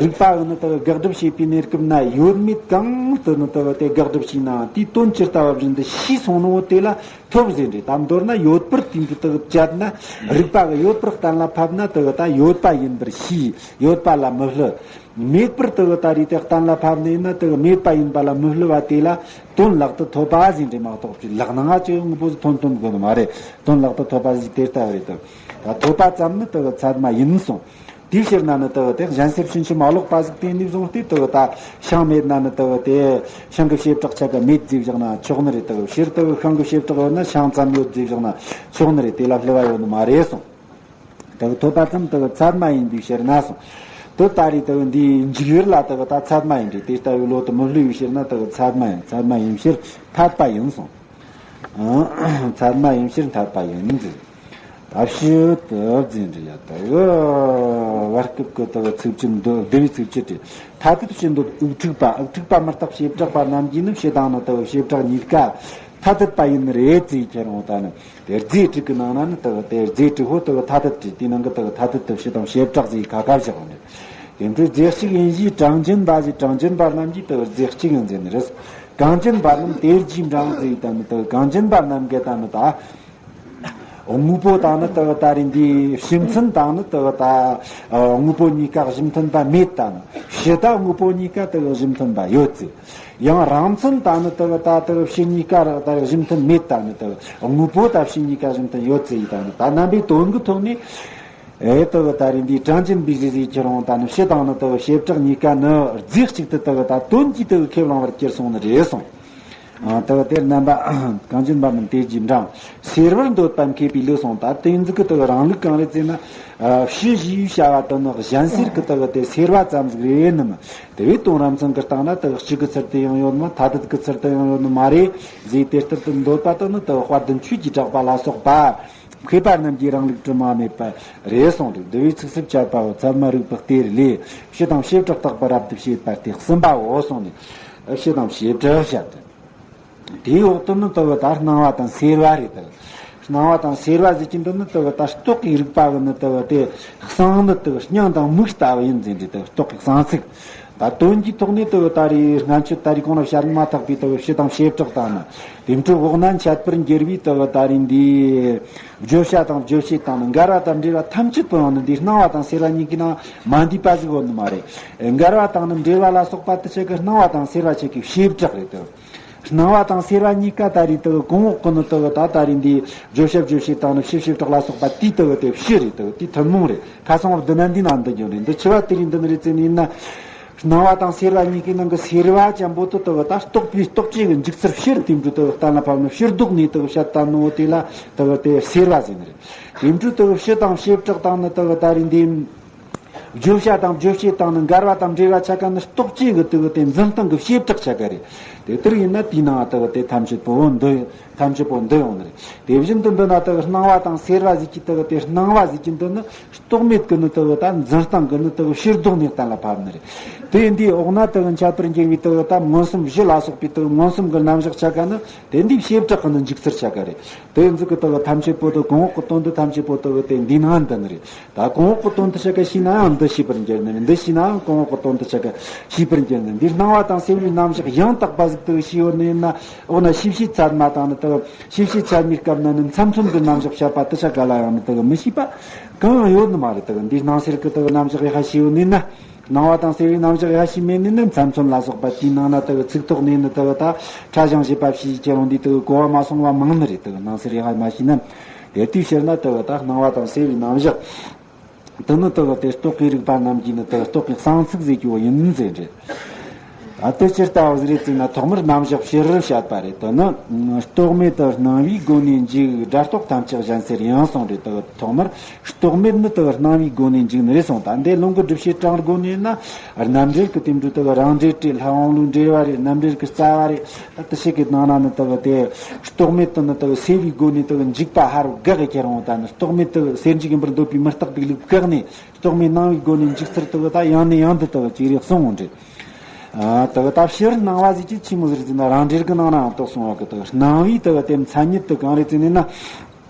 རིགས་པ་གི་ནི་དག་དགག་སྒྲུབ་བྱེད་པའི་གནས་སྐབས་ན་ཡོད་མེད་གང་དུ་ནི་དག་དེ་དགག་སྒྲུབ་བྱས་ནའང་དེའི་དོན་ཇི་ལྟ་བ་བཞིན་དུ་ཤེས་སོང་ནོ་དེ་ལ་ཐོབ་ཟེར་འདྲ། ད་མདོར་ན་ཡོད་པར་དེ་འདྲ་དག་བཅད་ན་རིགས་པ་གི་ཡོད་པར་གཏན་ལ་ཕབ་ན་དག་ད་ཡོད་པ་ཡིན་པར་ཤེས། ཡོད་པ་ལ་མི་སླུ། མེད་པར་དུ་ད་རེས་དེ་གཏན་ལ་ཕབ་ནས་ན་དེ་མེད་པ་ཡིན་པ་ལ་མི་སླུ་བ་དེ་ལ་དོན་ལག་ཏུ་ཐོབ་པ་ཟེར་འདྲ་མ་གཏོགས་ཅི་ལག་ནང་ང་ཅི་དངོས་པོ་ཟིག་ཐོན་ཐོན་དགོས་ནི་མ་རེད། དོན་ལག་ཏུ་ཐོབ་པ་ཟིག་དེ་ལྟ་བུ་རེད་དོ། ད་ཐོབ་པ་ཙམ་ནི་དེ་ཚད་མ་ཡིན་གསུངས། དེའི་ཕྱིར་ན་ནི་དེ་དེ་གཞན་སེལ་ཕྱིན་ཅི་མ་ལོག་པ་ཟིག་དེ་ནས་བཟུང་སྟེ་དེ་ད་ཤིང་མེད་ན་ནི་དེ་དེ་ཤིང་གི་བྱེ་བྲག་ཆ་ག་མེད་ཟེར་བཞག་ན་ཆོག་ནི་རེད། དེ་ཕྱིར་དེ་ཤིང་གི་བྱེ་བྲག་ཡོད་ན་ཤིང་ཙམ་ཡོད་ཟེར་བཞག་ན་ཆོག་ནི་རེད། དེ་ལ་བསླུ་བ་ཡོད་ནི་མ་རེད་གསུངས། དེ་ཐོས་པ་ཙམ་དེ་ཚད་མ་ཡིན་པའི་ཕྱིར་ན་གསུངས། དེ་ད་རེས་དེ་འདིའི་འཇུག་ཡུལ་ལ་དེ་ད་ཚད་མ་ཡིན་དུས་དེ་ལྟ་བུའི་བློ་དེ་མི་བསླུ་བའི་ཕྱིར་ན་དེ་ཚད་མ་ཡིན། ཚད་མ་ཡིན་ཕྱིར་འཐད་པ་ཡིན་གསུངས། ཚད་མ་ཡིན་ཕྱིར་འཐད་པ་ཡིན་ཟེར། ད་ཕྱི་དུ་འཛིན་རེ་ཡ་ད་བར་སྐབས་ཀྱི་ད་ཚིགས་བཅད་འདི་བདེ་བའི་ཚིགས་བཅད་དེ། ཐ་དད་ཕྱི་འདོད་དབུགས་འཁྲུགས་པ། དབུགས་འཁྲུགས་པ་མི་རྟག་བྱེ་བྲག་པ་རྣམས་ཀྱིས་ནི་ཕྱི་དང་ནི་ད་བྱེ་བྲག་གཉིས་ཀ་ཐ་དད་པ་ཡིན་ནི་རེད་ཅེས་ཁྱེར་འོང་། ད་ནི་དེ་རྫས་དྲུག་གི་ནང་ན་ནི་ད་དེ་རྫས་དྲུག་པོ་ད་ཐ་དད་དེ་དེའི་ནང་གི་ད་ཐ་དད་དུ་ཕྱི་དང་བྱེ་བྲག་ཟེར་ཁ་ཁ་བཞག་འདི། དེ་འཕྲོས་རྫས་གཅིག་ཡིན་ཞེས་གྲངས་ཅན་པ་ཞེས། གྲངས་ཅན་པ་རྣམས་ཀྱིས་ད་རྫས་གཅིག་ཡིན་ཟེར་ནི་རེད། གྲངས་ཅན་པ་རྣམས་དེ་རྗེས་འབྲང་ཟེར། ད་ནི་ད་གྲངས་ཅན་པ་རྣམས་ཀྱིས་ད་ནི་ད་དངོས་པོ་དང་ནི་དེ་ད་རེས་འདི་ཕྱི་མཚན་དང་ནི་དེ་ད་དངོས་པོ་གཉིས་ཀ་གཞི་མཐུན་པ་མེད། ད་ནི་ཕྱི་དང་དངོས་པོ་གཉིས་ཀ་དེ་གཞི་མཐུན་པ་ཡོད་ཟེར། ཡང་རང་མཚན་དང་ནི་དེ་ད་དེ་ཕྱི་གཉིས་ཀ་ར་ད་གཞི་མཐུན་མེད། ད་ནི་དེ་དངོས་པོ་དང་ཕྱི་གཉིས་ཀ་གཞི་མཐུན་ཡོད་ཟེར། ད་ནི་ད་རྣམ་པའི་དོན་གྱི་ཐོག་ནས་ཨེ་དེ་ད་རེས་འདི་གྲངས་ཅན་པའི་གཞི་ཟེར་ཁྱེར་འོང་། ད་ནི་ཕྱི་དང་ནི་དེ་བྱེ་བྲག་གཉིས་ཀ་ནི་རྫས་གཅིག་ཏུ་དེ་ད་དོན་གྱིས་དེ་ཁས་བླངས་པར་གྱུར་སོང་ནི་རེད་གསུངས། ཨ་དེ་དེར་རྣམ་པ་གྲངས་ཅན་པ་རྣམས་དེ་རྗེས་འབྲང་། སེལ་བར་འདོད་པ་མཁས་པའི་ལུགས་གསུངས། ད་དེ་ཚིག་གི་དེ་རང་ལུགས་གང་རེད་ཟེར་ན། ཨ་ཕྱི་ཞེས་བྱ་བ་དེ་ནི་གཞན་སེལ་གྱི་དེ་དེ་སེལ་བ་ཙམ་ཟིག་རེད་ནི་མ། དེ་བས་དོན་རབ་མཚན་གྱི་སྟེང་ན་དེ་གཅིག་གི་ཚུལ་དུ་ཡང་ཡོད་མ། ཐ་དད་ཀྱི་ཚུལ་དུ་ཡང་ཡོད་ནི་མ་རེད་ཟེར། དེ་ལྟར་དུ་འདོད་པ་དེ་ནི་དེ་དཔལ་ལྡན་ཆོས་ཀྱི་གྲགས་པ་ལ་སོགས་པ། མཁས་པ་རྣམས་ཀྱི་རང་ལུགས་དྲི་མ་མེད་པ་རེད་གསུངས་རེད། འདི་བས་ཚིགས་སུ་བཅད་པའོ། ཚད་མ་རིགས་པའི་གཏེར་ལས། ཕྱི་དང་བྱེ་བྲག་བརྟག་པ་རབ་ཏུ་བྱེད་པ་སྟེ་གསུམ་པའོ་གསུངས་ནས། ཕྱི་དང་བྱེ་བྲག་བཤད་དེ། དེའི་འོག་ཏུ་ནི་དེ་ད་སྣང་བ་དང་སེལ་བ་རེད་དེ། སྣང་བ་དང་སེལ་བ་ཟེར་གྱི་འདི་ནི་དེ་ད་རྟོག་གེའི་རིགས་པ་གི་ནི་དེ་དེ་གསང་ནི་དེ་སྙིང་དང་མིག་ལྟ་བུ་ཡིན་ཟེར་འདི་དེ་རྟོག་གེའི་གསང་ཚིག་ད་དོན་གྱི་ཐོག་ནས་དེ་ད་རེས་སྔ་ཆད་ད་རེས་གོང་ལ་བཤད་མ་ཐག་པའི་དེ་ཕྱི་དང་བྱེ་བྲག་དང་ནི། དེ་འཕྲོས་འོག་ན་འཆད་པར་འགྱུར་བའི་དེ་ད་རེས་འདི། བརྗོད་བྱ་དང་རྗོད་བྱེད་དང་ནི་འགལ་བ་དང་འབྲེལ་བ་ཐམས་ཅད་པོ་ཡང་ནི་འདི་སྣང་བ་དང་སེལ་བ་གཉིས་ཀྱི་ནང་མ་འདུས་པ་ཟིག་ཡོད་ནི་མ་རེད། འགལ་བ་དང་ནི་འབྲེལ་བ་ལ་སོགས་པ་དེ་ཆ་གི་སྣང་བ་དང་སེལ་བ་ཆ་གི་བྱེ་བྲག་རེད་དེ། སྣང་བ་དང་སེལ་བ་གཉིས་ཀ་ད་རེས་དེ་གོང་འོག་གི་ནི་དེ་ད་ད་རེས་འདི་བརྗོད་བྱ་རྗོད་བྱེད་དང་ནི་ཕྱི་བྱེ་བྲག་ལ་སོགས་པ་དེའི་དེ་དེ་ཕྱི་རེད་དེ། དེ་ཐུན་མོང་རེད། ཁ་སང་བར་དུ་ན་འདི་ན་འདི་འགྱུར་རེད། འདི་ཆི་བ་དེ་རེད། འདི་ནི་རེད་ཟེར་ནས་ཡིན་ན། སྣང་བ་དང་སེལ་བ་གཉིས་ཀའི་ནང་གི་སེལ་བ་ཅན་པོ་དེ་དེ་ད་རྟོག་པའི་རྟོག་བཅས་ཀྱི་འཇུག་ཚུལ་ཕྱིར་དེ་འདྲ་དེ་གཏན་ལ་ཕབ་ནས་ཕྱིར་ལྡོག་ནས་དེ་བཤད་ད་ནོ་དེ་ལ་དེ་དེ་སེལ་བ་ཟེར་ནི་རེད། དེ་འདྲ་དེ་ཕྱི་དང་བྱེ་བྲག་དང་ནི་དེ་ད་རེས་འདི། བརྗོད་བྱ་དང་རྗོད་བྱེད་དང་ནི་འགལ་བ་དང་འབྲེལ་བ་ཆ་ག་ནི་རྟོག་བཅས་ཀྱི་དེ་དེ་འཛིན་སྟངས་ཀྱི་བྱེ་བྲག་ཆ་ག་རེད། དེ་ལྟར་ཡིན་ན་དེའི་ནང་དེ་དེ་ཐམས་ཅད་པོ་འདུ་ཐམས་ཅད་པོ་འདུ་ཡོང་ནི་རེད། དེ་བཞིན་དུ་འདི་ན་དེ་སྣང་བ་དང་སེལ་བ་ཟེར་གྱི་དེ་དེ་སྣང་བ་ཟེར་གྱི་འདི་ནི། རྟོག་མེད་ཀྱི་ནི་དེ་ད་འཛིན་སྟངས་ཀྱི་ནི་དེ་ཕྱིར་ལྡོག་ནས་གཏན་ལ་ཕབ་ནི་རེད། དེ་འདིའི་འོག་ན་དེ་འཆད་པར་འགྱུར་བའི་དེ་ད་མངོན་སུམ་བཞི་ལ་སོགས་པའི་དེ་མངོན་སུམ་གྱི་རྣམ་གཞག་ཆ་ག་ནི་དེ་འདིའི་བྱེ་བྲག་གི་ནི་འཇུག་ཚུལ་ཆ་ག་རེད། དེ་འཛུགས་ཀྱི་དེ་ཐམས་ཅད་པོ་དེ་གོང་འོག་གི་དོན་དུ་ཐམས་ཅད་པོ་དེ་དེ་འདིའི་ནང་འདུ་ནི་རེད། ད་གོང་འོག་གི་དོན་དུ་ཆ་ག་ཤེས་ནའང་འདི་ཤེས་པར་འགྱུར་ནི་རེད། འདི་ཤེས་ནའང་གོང་འོག་གི་དོན་དུ་ཆ་ག་ཤེས་པར་འགྱུར་ནི་རེད། འདིའི་སྣང་བ་དང་སེལ་བའི་རྣམ་གཞག་ཡང་དག་པ་ཟིག་དེ་ཤེས་ཡོད་ནི་ཡིན་ན། འོ་ན་ཤེས་བྱེད་ཚད་མ་དང་ནི་དེ། ཤེས་བྱེད་ཚད་མའི་སྐབས་ན་ནི་མཚམས་མཚོན་གྱི་རྣམ་གཞག་བཤད་པ་དེ་ཆ་ག་ལ་ཡང་ནི་དེ་མི་ཤེས་པ་གང་ཡང་ཡོད་ནི་མ་རེད། དེ་འདིའི་སྣང་སེལ་གྱི་དེ་རྣམ་གཞག་ཡག་ཤེས་ཡོད་ནི་ན། སྣང་བ་དང་སེལ་བའི་རྣམ་གཞག་ཡག་ཤེས་མེད་ནི་ན། མཚམས་མཚོན་ལ་སོགས་པ་དེའི་ནང་ན་དེ་ཚིག་ཐོག་ནས་ནི་དེ་ད་ཕྲ་ཞིང་ཞིབ་པ་ཞིག་ཁྱེར་འོང་དུས་དེ་གོ་བ་མ་སོང་བ་མང་ནི་རེད། དེ་སྣང་སེལ་ཡག་མ་ཤེས་ན། དེ་དུས་ཕྱིར་ན་དེ་ད་སྣང་བ་དང་སེལ་བའི་རྣམ་གཞག་དེ་ནི་དེ་གི་དེ་རྟོག་གེའི་རིགས་པ་རྣམས་ཀྱིས་ནི་དེ་རྟོག་གེའི་གསང་ཚིག་ཟེར་རྒྱུ་བོ་ཡིན་ཟེར་རེད། ད་དེ་ཅི་ལྟ་བུ་ཟིག་རེད་ཟེར་ན། ཐོག་མར་རྣམ་གཞག་ཕྱི་རོལ་བཤད་པ་རེད། དེ་ནི་རྟོག་མེད་དུ་སྣང་བའི་སྒོ་ནས་འཇུག་སྒྲ་རྟོག་ཐམས་ཅད་གཞན་སེལ་ཡིན་གསུངས་རེད། དེ་ཐོག་མར་རྟོག་མེད་ནི་དེ་སྣང་བའི་སྒོ་ནས་འཇུག་ནི་རེད་གསུངས། ད་འདི་ལུང་གི་སྒྲུབ་བྱེད་གྲངས་སྒོ་ནས་ན་རྣམ་འགྲེལ་གྱི་དེ་འདྲ་དེ་རང་འགྲེལ་བྲིས་ལྷ་དབང་ལུང་འགྲེལ་བ་རེད། རྣམ་འགྲེལ་གྱི་རྩ་བ་རེད། ད་དེ་ཞིག་གི་ནང་ན་ནི་དེ་དེ་རྟོག་མེད་དུ་ནི་དེ་སེལ་བའི་སྒོ་ནས་དེ་འཇུག་པ་ཧ་རུ་དགག་གི་ཁྱེར་འོང་། ད་ནི་རྟོག་མེད་དུ་སེལ་འཇུག་ཡིན་པར་འདོད་པའི་མི་རྟག་པའི་ལུགས་བཀག་ནས། རྟོག་མེད་སྣང་བའི་སྒོ་ནས་འཇུག་ཚུལ་དེ་ད་ཡང་ནས་ཡང་དུ་དེ་ཅིག་རེ་གསུངས་འོང་རེད། ཨ་དེ་ད་ཕྱིར་སྣང་བ་ཟེར་གྱི་ཆི་མོ་ཟིག་རེད་ཟེར་ན། རང་འགྲེལ་གྱི་ནང་ནའང་དེ་གསུངས་པ་གི་དེ་སྣང་བའི་དེ་དེ་མཚན་ཉིད་དེ་གང་རེད་ཟེར་ནས་ན།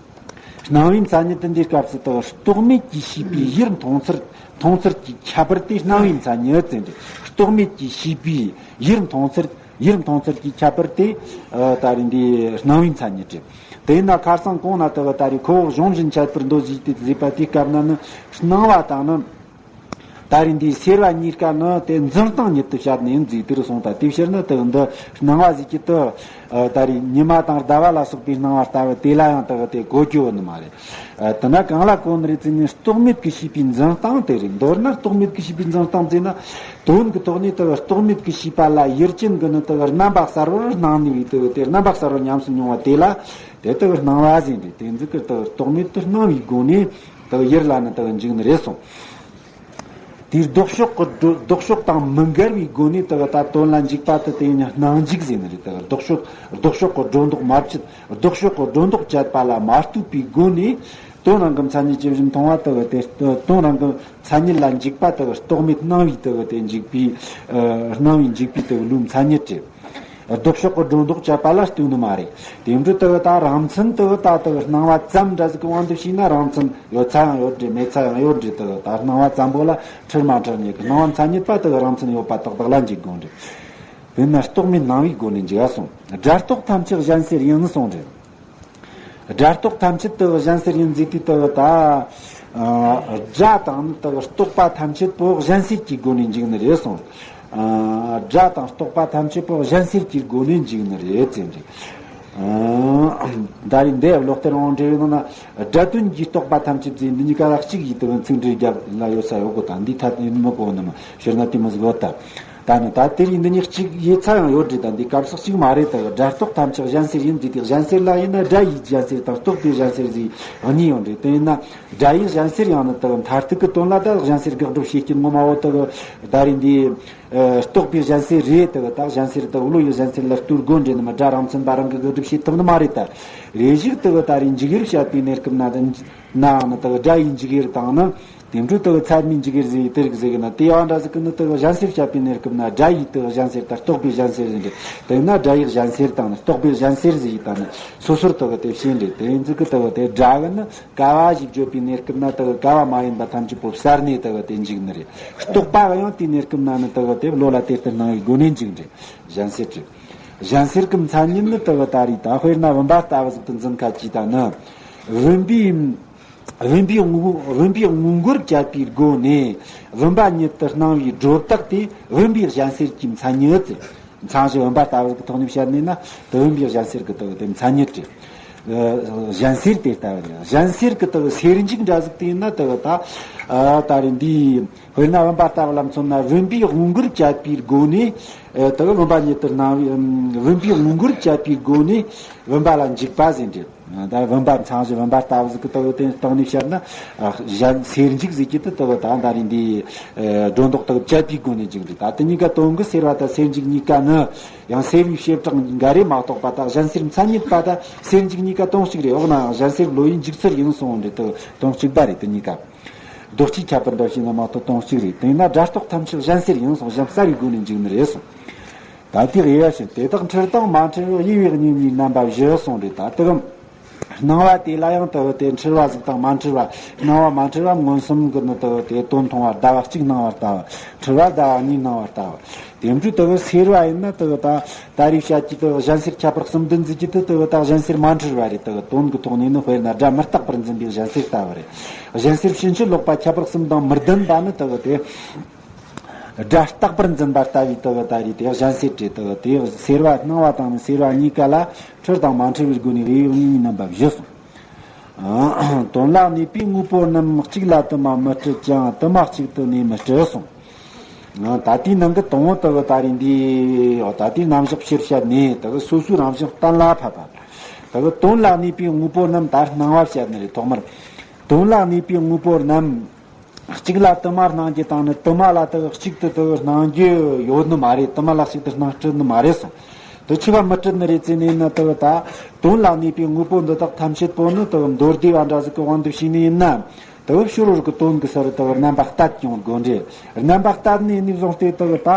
སྣང་བའི་མཚན་ཉིད་དེ་འདིའི་སྐབས་སུ་དེ་རྟོག་མེད་ཀྱིས་ཤེས་པའི་ཡུལ་མཐོང་ཚུལ། མཐོང་ཚུལ་གྱི་ཁྱད་པར་དེ་སྣང་བའི་མཚན་ཉིད་ཟེར་འདི། རྟོག་མེད་ཀྱིས་ཤེས་པའི་ཡུལ་མཐོང་ཚུལ། ཡུལ་མཐོང་ཚུལ་གྱི་ཁྱད་པར་དེ་ཨ་ད་རེས་འདི་སྣང་བའི་མཚན་ཉིད་རེད། དེས་ན་ཁ་སང་གོང་ན་དེ་ད་རེས་ཁོ་བོ་གཞུང་བཞིན་འཆད་པར་འདོད་ཅེས་ཏེ་ཟེར་བ་དེའི་སྐབས་ན་ནི་སྣང་བ་དང་ནི། ད་རེས་འདིའི་སེར་བ་གཉིས་ཀ་ནི་དེ་འཛིན་སྟངས་ཉིད་དུ་བཤད་ནས་མཛེས་དེ་རུ་སོང་། ད་དེའི་ཕྱིར་ནི་དེ་འདི་སྣང་བ་ཟིག་གི་དུ་ད་རེས་ཉི་མ་དང་ཟླ་བ་ལ་སོགས་པའི་སྣང་བ་ལྟ་བུ་དེ་ལ་ཡང་དེ་དེ་གོ་རྒྱུ་ནི་མ་རེད། དེ་ན་གང་ལ་གོ་ནི་རེད་ཟེར་ན། རྟོག་མེད་ཀྱི་ཤེས་པའི་འཛིན་སྟངས་དེ་རེད། མདོར་ན་རྟོག་མེད་ཀྱི་ཤེས་པའི་འཛིན་སྟངས་ཟེར་ན། དོན་གྱི་ཐོག་ནས་དེ་རྟོག་མེད་ཀྱི་ཤེས་པ་ལ་ཡུལ་ཅན་གྱི་ནི་དེ་རྣམ་པ་གསར་བར་སྣང་ནུས་པའི་དེ་དེ་རྣམ་པ་གསར་བར་ཉམས་སུ་མྱོང་བ་དེ་ལ་དེ་དེ་སྣང་བ་ཟེར་རེད། དེ་འཛིན་གྱི་དེ་རྟོག་མེད་དུ་སྣང་བའི་སྒོ་ནས་དེ་ཡུལ་ལ་ནི་དེ་འཇུག་ནི་རེད་གསུངས། དེའི་ལྡོག་ཕྱོགས་ཀྱི་སྒྲོ་ལྡོག་ཕྱོགས་དང་མི་འགལ་བའི་སྒོ་ནས་དེ་ད་དོན་ལ་འཇུག་པ་དེ་དེ་ཡང་སྣང་འཇུག་ཟེར་ནི་རེད། དེ་ལྡོག་ཕྱོགས་ལྡོག་ཕྱོགས་ཀྱི་སྒྲོ་འདོགས་མ་བཅད། ལྡོག་ཕྱོགས་ཀྱི་སྒྲོ་འདོགས་བཅད་པ་ལ་མ་ལྟོས་པའི་སྒོ་ནས་དོན་རང་གི་མཚན་ཉིད་ཇི་བཞིན་མཐོང་བ་དེ་དེ་དོན་རང་གི་མཚན་ཉིད་ལ་འཇུག་པ་དེ་རྟོག་མེད་སྣང་བའི་དེ་དེ་འཇུག་པའི་སྣང་བའི་འཇུག་པའི་དེ་ལུགས་མཚན་ཉིད་རེད། ལྡོག་ཕྱོགས་ཀྱི་སྒྲོ་འདོགས་བཅད་པ་ལ་ལྟོས་ནི་མ་རེད། དེ་འདྲ་དེ་ད་རང་མཚན་དེ་ད་དེ་སྣང་བ་ཙམ་འདྲ་ཟིག་གི་དབང་དུ་བྱས་ན། རང་མཚན་ཡོད་ཚད་ཡང་ཡོད་རེད། མེད་ཚད་ཡང་ཡོད་རེད། དེ་ད་སྣང་བ་ཙམ་པོ་ལ་འཁྲུལ་མ་འཁྲུལ་གཉིས་ཀྱི་སྣང་བ་མཚན་ཉིད་པ་དེ་རང་མཚན་ཡོད་པ་ཏག་ཏག་ལ་འཇུག་དགོས་རེད། དེ་ན་རྟོག་མེད་སྣང་བའི་སྒོ་ནས་འཇུག་གསུངས། སྒྲ་རྟོག་ཐམས་ཅད་གཞན་སེལ་ཡིན་གསུངས་རེད། སྒྲ་རྟོག་ཐམས་ཅད་དེ་གཞན་སེལ་ཡིན་ཟེར་དུས་དེ་ད་སྒྲ་དང་ནི་དེ་རྟོག་པ་ཐམས་ཅད་པོ་གཞན་སེལ་གྱི་སྒོ་ནས་འཇུག་ནི་རེད་གསུངས། སྒྲ་དང་རྟོག་པ་ཐམས་ཅད་པོ་གཞན་སེལ་གྱི་སྒོ་ནས་འཇུག་ནི་རེད་ཟེར་གྱི། ད་རེས་འདི་ལོག་སྟེ་རང་འགྲེལ་ཡོད་ན། སྒྲ་དོན་གྱི་རྟོག་པ་ཐམས་ཅད་ཟེར་འདི་གཉིས་ཀ་ལ་གཅིག་ཡིན་དུས་ཚིག་འགྲེལ་རྒྱབ་ལ་ཡོད་ས་ཡོད་གོ། ད་འདི་ཐད་ཡིན་མི་གོ་ནི་མ་ཤེར་ན་དེ་མི་ཟིག་ཡོད་ད། ད་ནི་ད་དེ་རིང་འདི་གཉིས་གཅིག་ཡིན་ས་ཡང་ཡོད་རེད། ད་འདི་སྐབས་སུ་གཅིག་མ་རེད། ད་སྒྲ་རྟོག་ཐམས་ཅད་གཞན་སེལ་ཡིན་ཟེར་དུས་གཞན་སེལ་ལ་ཡིན་ན་སྒྲ་ཡི་གཞན་སེལ་དང་རྟོག་པའི་གཞན་སེལ་ཟེར་གཉིས་ཡོད་རེད། དེ་ཡིན་ན་སྒྲ་ཡི་གཞན་སེལ་ཡང་ནི་ད་མཐར་ཐུག་གི་དོན་ལ་ད་གཞན་སེལ་དགག་སྒྲུབ་བྱེད་ཀྱི་ངོ་མ་འོ་ད་ད་རེས་འདི་རྟོག་པའི་གཞན་སེལ་རེད། ད་ད་གཞན་སེལ་ད་བློ་ཡི་གཞན་སེལ་ལ་ལྟོས་དགོས་རེད། ནི་མ་སྒྲ་རང་མཚན་པ་རང་གིས་དགག་སྒྲུབ་བྱེད་ཐུབ་ནི་མ་རེད། ད་རེ་ཞིག་ད་ད་རེས་འཇུག་ཡུལ་བཤད་པའི་གནས་སྐབས་ན་ད་ནའང་ནི་དེ་སྒྲ་ཡི་འཇུག་ཡུལ་དང་ནི་དེ་འཕྲོ་དེ་ཚད་མའི་འཇུག་ཡུལ་ཟེར་དེ་རིགས་ཟེར་གི་ན། དེ་ཡང་འདྲ་ཟིག་གི་ནི་དེ་གཞན་སེལ་བཤད་པའི་གནས་སྐབས་ན་སྒྲ་ཡི་དེ་གཞན་སེལ་དང་རྟོག་པའི་གཞན་སེལ་ཟེར་འདྲ། དེ་ན་སྒྲ་ཡི་གཞན་སེལ་དང་ནི་རྟོག་པའི་གཞན་སེལ་ཟེར་ཡི་དང་ནི་སོ་སོར་དེ་དེ་བྱས་འདྲ། དེ་ཡིན་ཟིག་གི་དེ་དེ་སྒྲ་གི་ནི་ཀ་བ་ཞིག་བརྗོད་པའི་གནས་སྐབས་ན་དེ་ཀ་བ་མ་ཡིན་པ་ཐམས་ཅད་པོ་བསལ་ནས་དེ་དེ་འཇུག་ནི་རེད། རྟོག་པ་གི་ཡང་དེའི་གནས་སྐབས་ན་ནི་དེ་དེ་བློ་ལ་དེ་ལྟར་སྣང་བའི་སྒོ་ནས་འཇུག་འདྲ། གཞན་སེལ་གྱི་གཞན་སེལ་གྱི་མཚན་ཉིད་ནི་དེ་ད་རེས་ད་དཔེར་ན་བུམ་པ་ལྟ་བུ་ཟིག་ཏུ་འཛིན་ཁ་ཅིག་ད་ནི། བུམ་པའི་བུམ་པའི་དངོས་བུམ་པའི་དངོས་མགུར་བཅད་པའི་སྒོ་ནས་བུམ་པ་ཉིད་དུ་སྣང་བའི་སྒྲོ་བཏགས་དེ་བུམ་པའི་གཞན་སེལ་གྱི་མཚན་ཉིད་ཟེར། མཚན་གཞི་བུམ་པ་ལྟ་བུ་གི་ཐོག་ནས་བཤད་ནས་ན་དེ་བུམ་པའི་གཞན་སེལ་གྱི་དེ་དེ་མཚན་ཉིད་ཀྱི་གཞན་སེལ་དེ་ལྟ་བུ་རེད། གཞན་སེལ་གྱི་དེ་སེལ་འཇུག་འདྲ་ཟིག་དེ་ཡིན་ན་དེ་ད་ད་རེས་འདིའི་དཔེར་ན་བུམ་པ་ལྟ་བུ་ལ་མཚོན་ན་བུམ་པའི་དངོས་མགུར་བཅད་པའི་སྒོ་ནས་དེ་བུམ་པ་ཉིད་དུ་སྣང་བའི་བུམ་པའི་དངོས་མགུར་བཅད་པའི་སྒོ་ནས་བུམ་པ་ལ་འཇུག་པ་ཟེར་འདྲ། ད་བུམ་པ་མཚན་གཞི་བུམ་པ་ལྟ་བུ་ཟིག་གི་དེ་དེ་སྟེང་ནས་བཤད་ན་གཞན་སེལ་འཇུག་ཟིག་གི་དེ་དེ་ད་ད་རེས་འདིའི་སྒྲོ་འདོགས་དེ་བཅད་པའི་སྒོ་ནས་འཇུག་འདྲ། ད་དེ་གཉིས་ཀ་དོན་གྱི་སེལ་བ་དང་སེལ་འཇུག་གཉིས་ཀ་ནི་ཡང་སེལ་བའི་བྱེ་བྲག་འགའ་རེ་མ་གཏོགས་པ་དང་གཞན་སེལ་མཚན་ཉིད་པ་དང་སེལ་འཇུག་གཉིས་ཀ་དོན་གཅིག་རེད། འོ་ན་ཡང་གཞན་སེལ་བློ་ཡི་འཇུག་ཚུལ་ཡིན་གསུངས་འདྲ། དེ་དོན་གཅིག་པ་རེད། དེ་གཉིས་ཀ་རྡོ་རྗེ་ཁྱད་པར་འདྲ་བྱས་ན་མ་གཏོགས་དོན་གཅིག་རེད། དེས་ན་སྒྲ་རྟོག་ཐམས་ཅད་གཞན་སེལ་ཡིན་གསུངས། གཞན་སེལ་བའི་སྒོ་ནས་འཇུག་ནི་རེད་གསུངས། ད་དེ་ཡེ་ཞིང་དེ་དག་འཁྲུལ་དང་མ་འཁྲུལ་བའི་དབྱེ་བའི་གཉིས་གཉིས་རྣམ་པ་བཞི་གསུངས་རེད། ད་དེ་གམ་སྣང་བ་དེ་ལ་ཡང་དེ་དེ་འཁྲུལ་བ་ཟིག་དང་མ་འཁྲུལ་བ། སྣང་བ་མ་འཁྲུལ་བ་མངོན་སུམ་གྱི་ནི་དེ་དེ་དོན་མཐོང་བ་ཟླ་བ་གཅིག་སྣང་བ་ལྟ་བུ། འཁྲུལ་བ་ཟླ་བ་གཉིས་སྣང་བ་ལྟ་བུ། དེ་འདྲའི་དེ་སེལ་བ་ཡིན་ན་དེ་ད་ད་རེས་བཤད་ཀྱི་དེ་གཞན་སེལ་ཁྱད་པར་གསུམ་ལྡན་ཟིག་གི་དེ་དེ་ད་གཞན་སེལ་མ་འཁྲུལ་བ་རེད། དེ་དོན་གྱི་ཐོག་ནས་ནི་དཔེར་ན་སྒྲ་མི་རྟག་པར་འཛིན་པའི་གཞན་སེལ་ལྟ་བུ་རེད། གཞན་སེལ་ཕྱིན་ཅི་ལོག་པ་ཁྱད་པར་གསུམ་དང་མི་ལྡན་པ་ནི་དེ་དེ། སྒྲ་རྟག་པར་འཛིན་པ་ལྟ་བུའི་དེ་ད་རེས་དེ་གཞན་སེལ་རེད། དེ་དེ་སེལ་བ་སྣང་བ་དང་ནི་སེལ་བ་གཉིས་ཀ་ལ་འཁྲུལ་དང་མ་འཁྲུལ་བའི་སྒོ་ནས་དབྱེ་བ་གཉིས་གཉིས་རྣམ་པ་བཞི་གསུངས། དོན་ལ་གནས་པའི་དངོས་པོ་རྣམས་གཅིག་ལ་དུ་མ་མི་སྤྲད་ཀྱང་དུ་མ་གཅིག་ཏུ་གནས་མི་སྤྲད་གསུངས། ད་ལྟའི་ནང་གི་དང་པོ་དེ་ད་རེས་འདི་ད་ལྟའི་རྣམ་གཞག་ཕྱིར་བཤད་ནས་དེ་སོ་སོའི་རང་བཞིན་གཏན་ལ་ཕབ་པ། དེ་དོན་ལ་གནས་པའི་དངོས་པོ་རྣམས་ད་སྣང་བ་བཤད་ནི་རེད། ཐོག་མར་དོན་ལ་གནས་པའི་དངོས་པོ་རྣམས། གཅིག་ལ་དུ་མ་སྣང་རྒྱུ་དང་ནི་དུ་མ་ལ་དེ་གཅིག་ཏུ་དེ་སྣང་རྒྱུ་ཡོད་ནི་མ་རེད། དུ་མ་ལ་གཅིག་ཏུ་སྣང་སྲིད་ནི་མ་རེད་གསུངས། དེ་ཆི་བ་མི་སྲིད་ནི་རེད་ཟེར་ནས་ན། དེ་ད་དོན་ལ་གནས་པའི་དངོས་པོ་འདི་དག་ཐམས་ཅད་པོ་ནི་དེ་མདོ་སྡེ་བ་འདྲ་ཟིག་གི་དབང་དུ་བྱས་ནས་ཡིན་ན། དེ་ཕྱི་རོལ་གྱི་དོན་གྱི་སར་དེ་རྣམ་པ་གཏད་ཀྱང་དགོས་འདྲ། རྣམ་པ་གཏད་ནས་ནི་བཟུང་སྟེ་དེ་ད།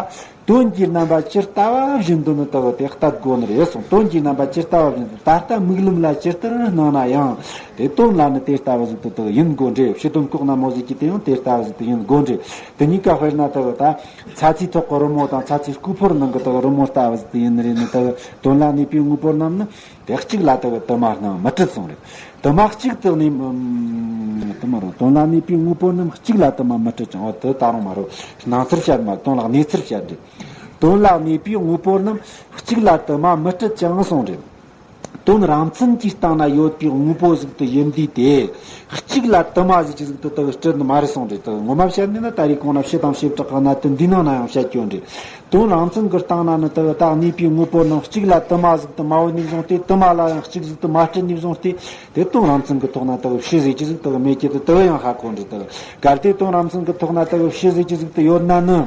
དོན་གྱི་རྣམ་པ་ཇི་ལྟ་བ་བཞིན་དུ་ནི་དག་དེ་བསྟད་དགོས་ནི་རེད་གསུངས། དོན་གྱི་རྣམ་པ་ཇི་ལྟ་བ་བཞིན་དུ། ད་ལྟ་མིག་ལམ་ལ་ཇི་ལྟར་སྣང་ན་ཡང་། དེ་དོན་ལ་ནི་དེ་ལྟ་བུ་ཟིག་ཏུ་དག་ཡིན་དགོས་འདྲ། ཕྱི་དོན་ལྐོག་ན་མོ་ཟིག་གི་དེ་ཡང་དེ་ལྟ་བུ་ཟིག་ཏུ་ཡིན་དགོས་འདྲ། དེ་གཉིས་ཀ་དཔེར་ན་དག་ད་ཚ་ཚའི་ཐོག་གི་རི་མོ་དང་ཚ་ཚའི་སྐུ་ཕོར་ནང་གི་དག་རི་མོ་ལྟ་བུ་ཟིག་ཏུ་ཡིན་ནི་རེད། ནི་དག་དོན་ལ་གནས་པའི་དངོས་པོ་རྣམས་ནི། དེ་གཅིག་ལ་དུ་དུ་མ་སྣང་མི་སྲིད་གསུངས་རེད། དུ་མ་གཅིག་ཏུ་གནས་མི་དུ་མ་རུང་། དོན་ལ་གནས་པའི་དངོས་པོ་རྣམས་གཅིག་ལ་དུ་མ་མི་སྲིད་ཅིང་། འོ་དེ་ད་རུང་མ་རུང་སྣང་ཚུལ་བཤད་མ། དོན་ལ་གནས་ཚུལ་བཤད་རེད། དོན་ལ་གནས་པའི་དངོས་པོ་རྣམས་གཅིག་ལ་དུ་མ་མི་སྲིད་ཅིང་གསུངས་རེད། དོན་རང་མཚན་གྱི་སྟེང་ན་ཡོད་པའི་དངོས་པོ་ཟིག་ཏུ་ཡིན་དུས་དེ། གཅིག་ལ་དུ་མ་ཟིག་ཅི་ཟིག་ཏུ་དུ་སྲིད་ནི་མ་རེད་གསུངས་རེད། དུ་ངོ་མ་བཤད་ནས་ན་ད་རེས་གོང་ན་བྱེ་དང་བྱེ་བྲག་གི་གནད་དོན་འདིའི་ནང་ན་ཡང་བཤད་རྒྱུ་རེད། དོན་རང་མཚན་གྱི་སྟེང་ན་ནི་དུ་ད་གནས་པའི་དངོས་པོ་རྣམས་གཅིག་ལ་དུ་མ་ཟིག་ཏུ་མ་ཡོད་ནས་བཟུང་སྟེ། དུ་མ་ལ་ཡང་གཅིག་ཟིག་ཏུ་མ་སྲིད་ནས་བཟུང་སྟེ། དེ་དོན་རང་མཚན་གྱི་ཐོག་ན་དུ་བྱེད་ཟིག་ཅི་ཟིག་དུ་མེད་ཀྱི་དུ་དུ་ཡང་ཧ་གོ་འདྲ། དུ་གལ་ཏེ་དོན་རང་མཚན་གྱི་ཐོག་ན་དུ་བྱེད་ཟིག་ཅི་ཟིག་ཏུ་ཡོད་ན་ནི།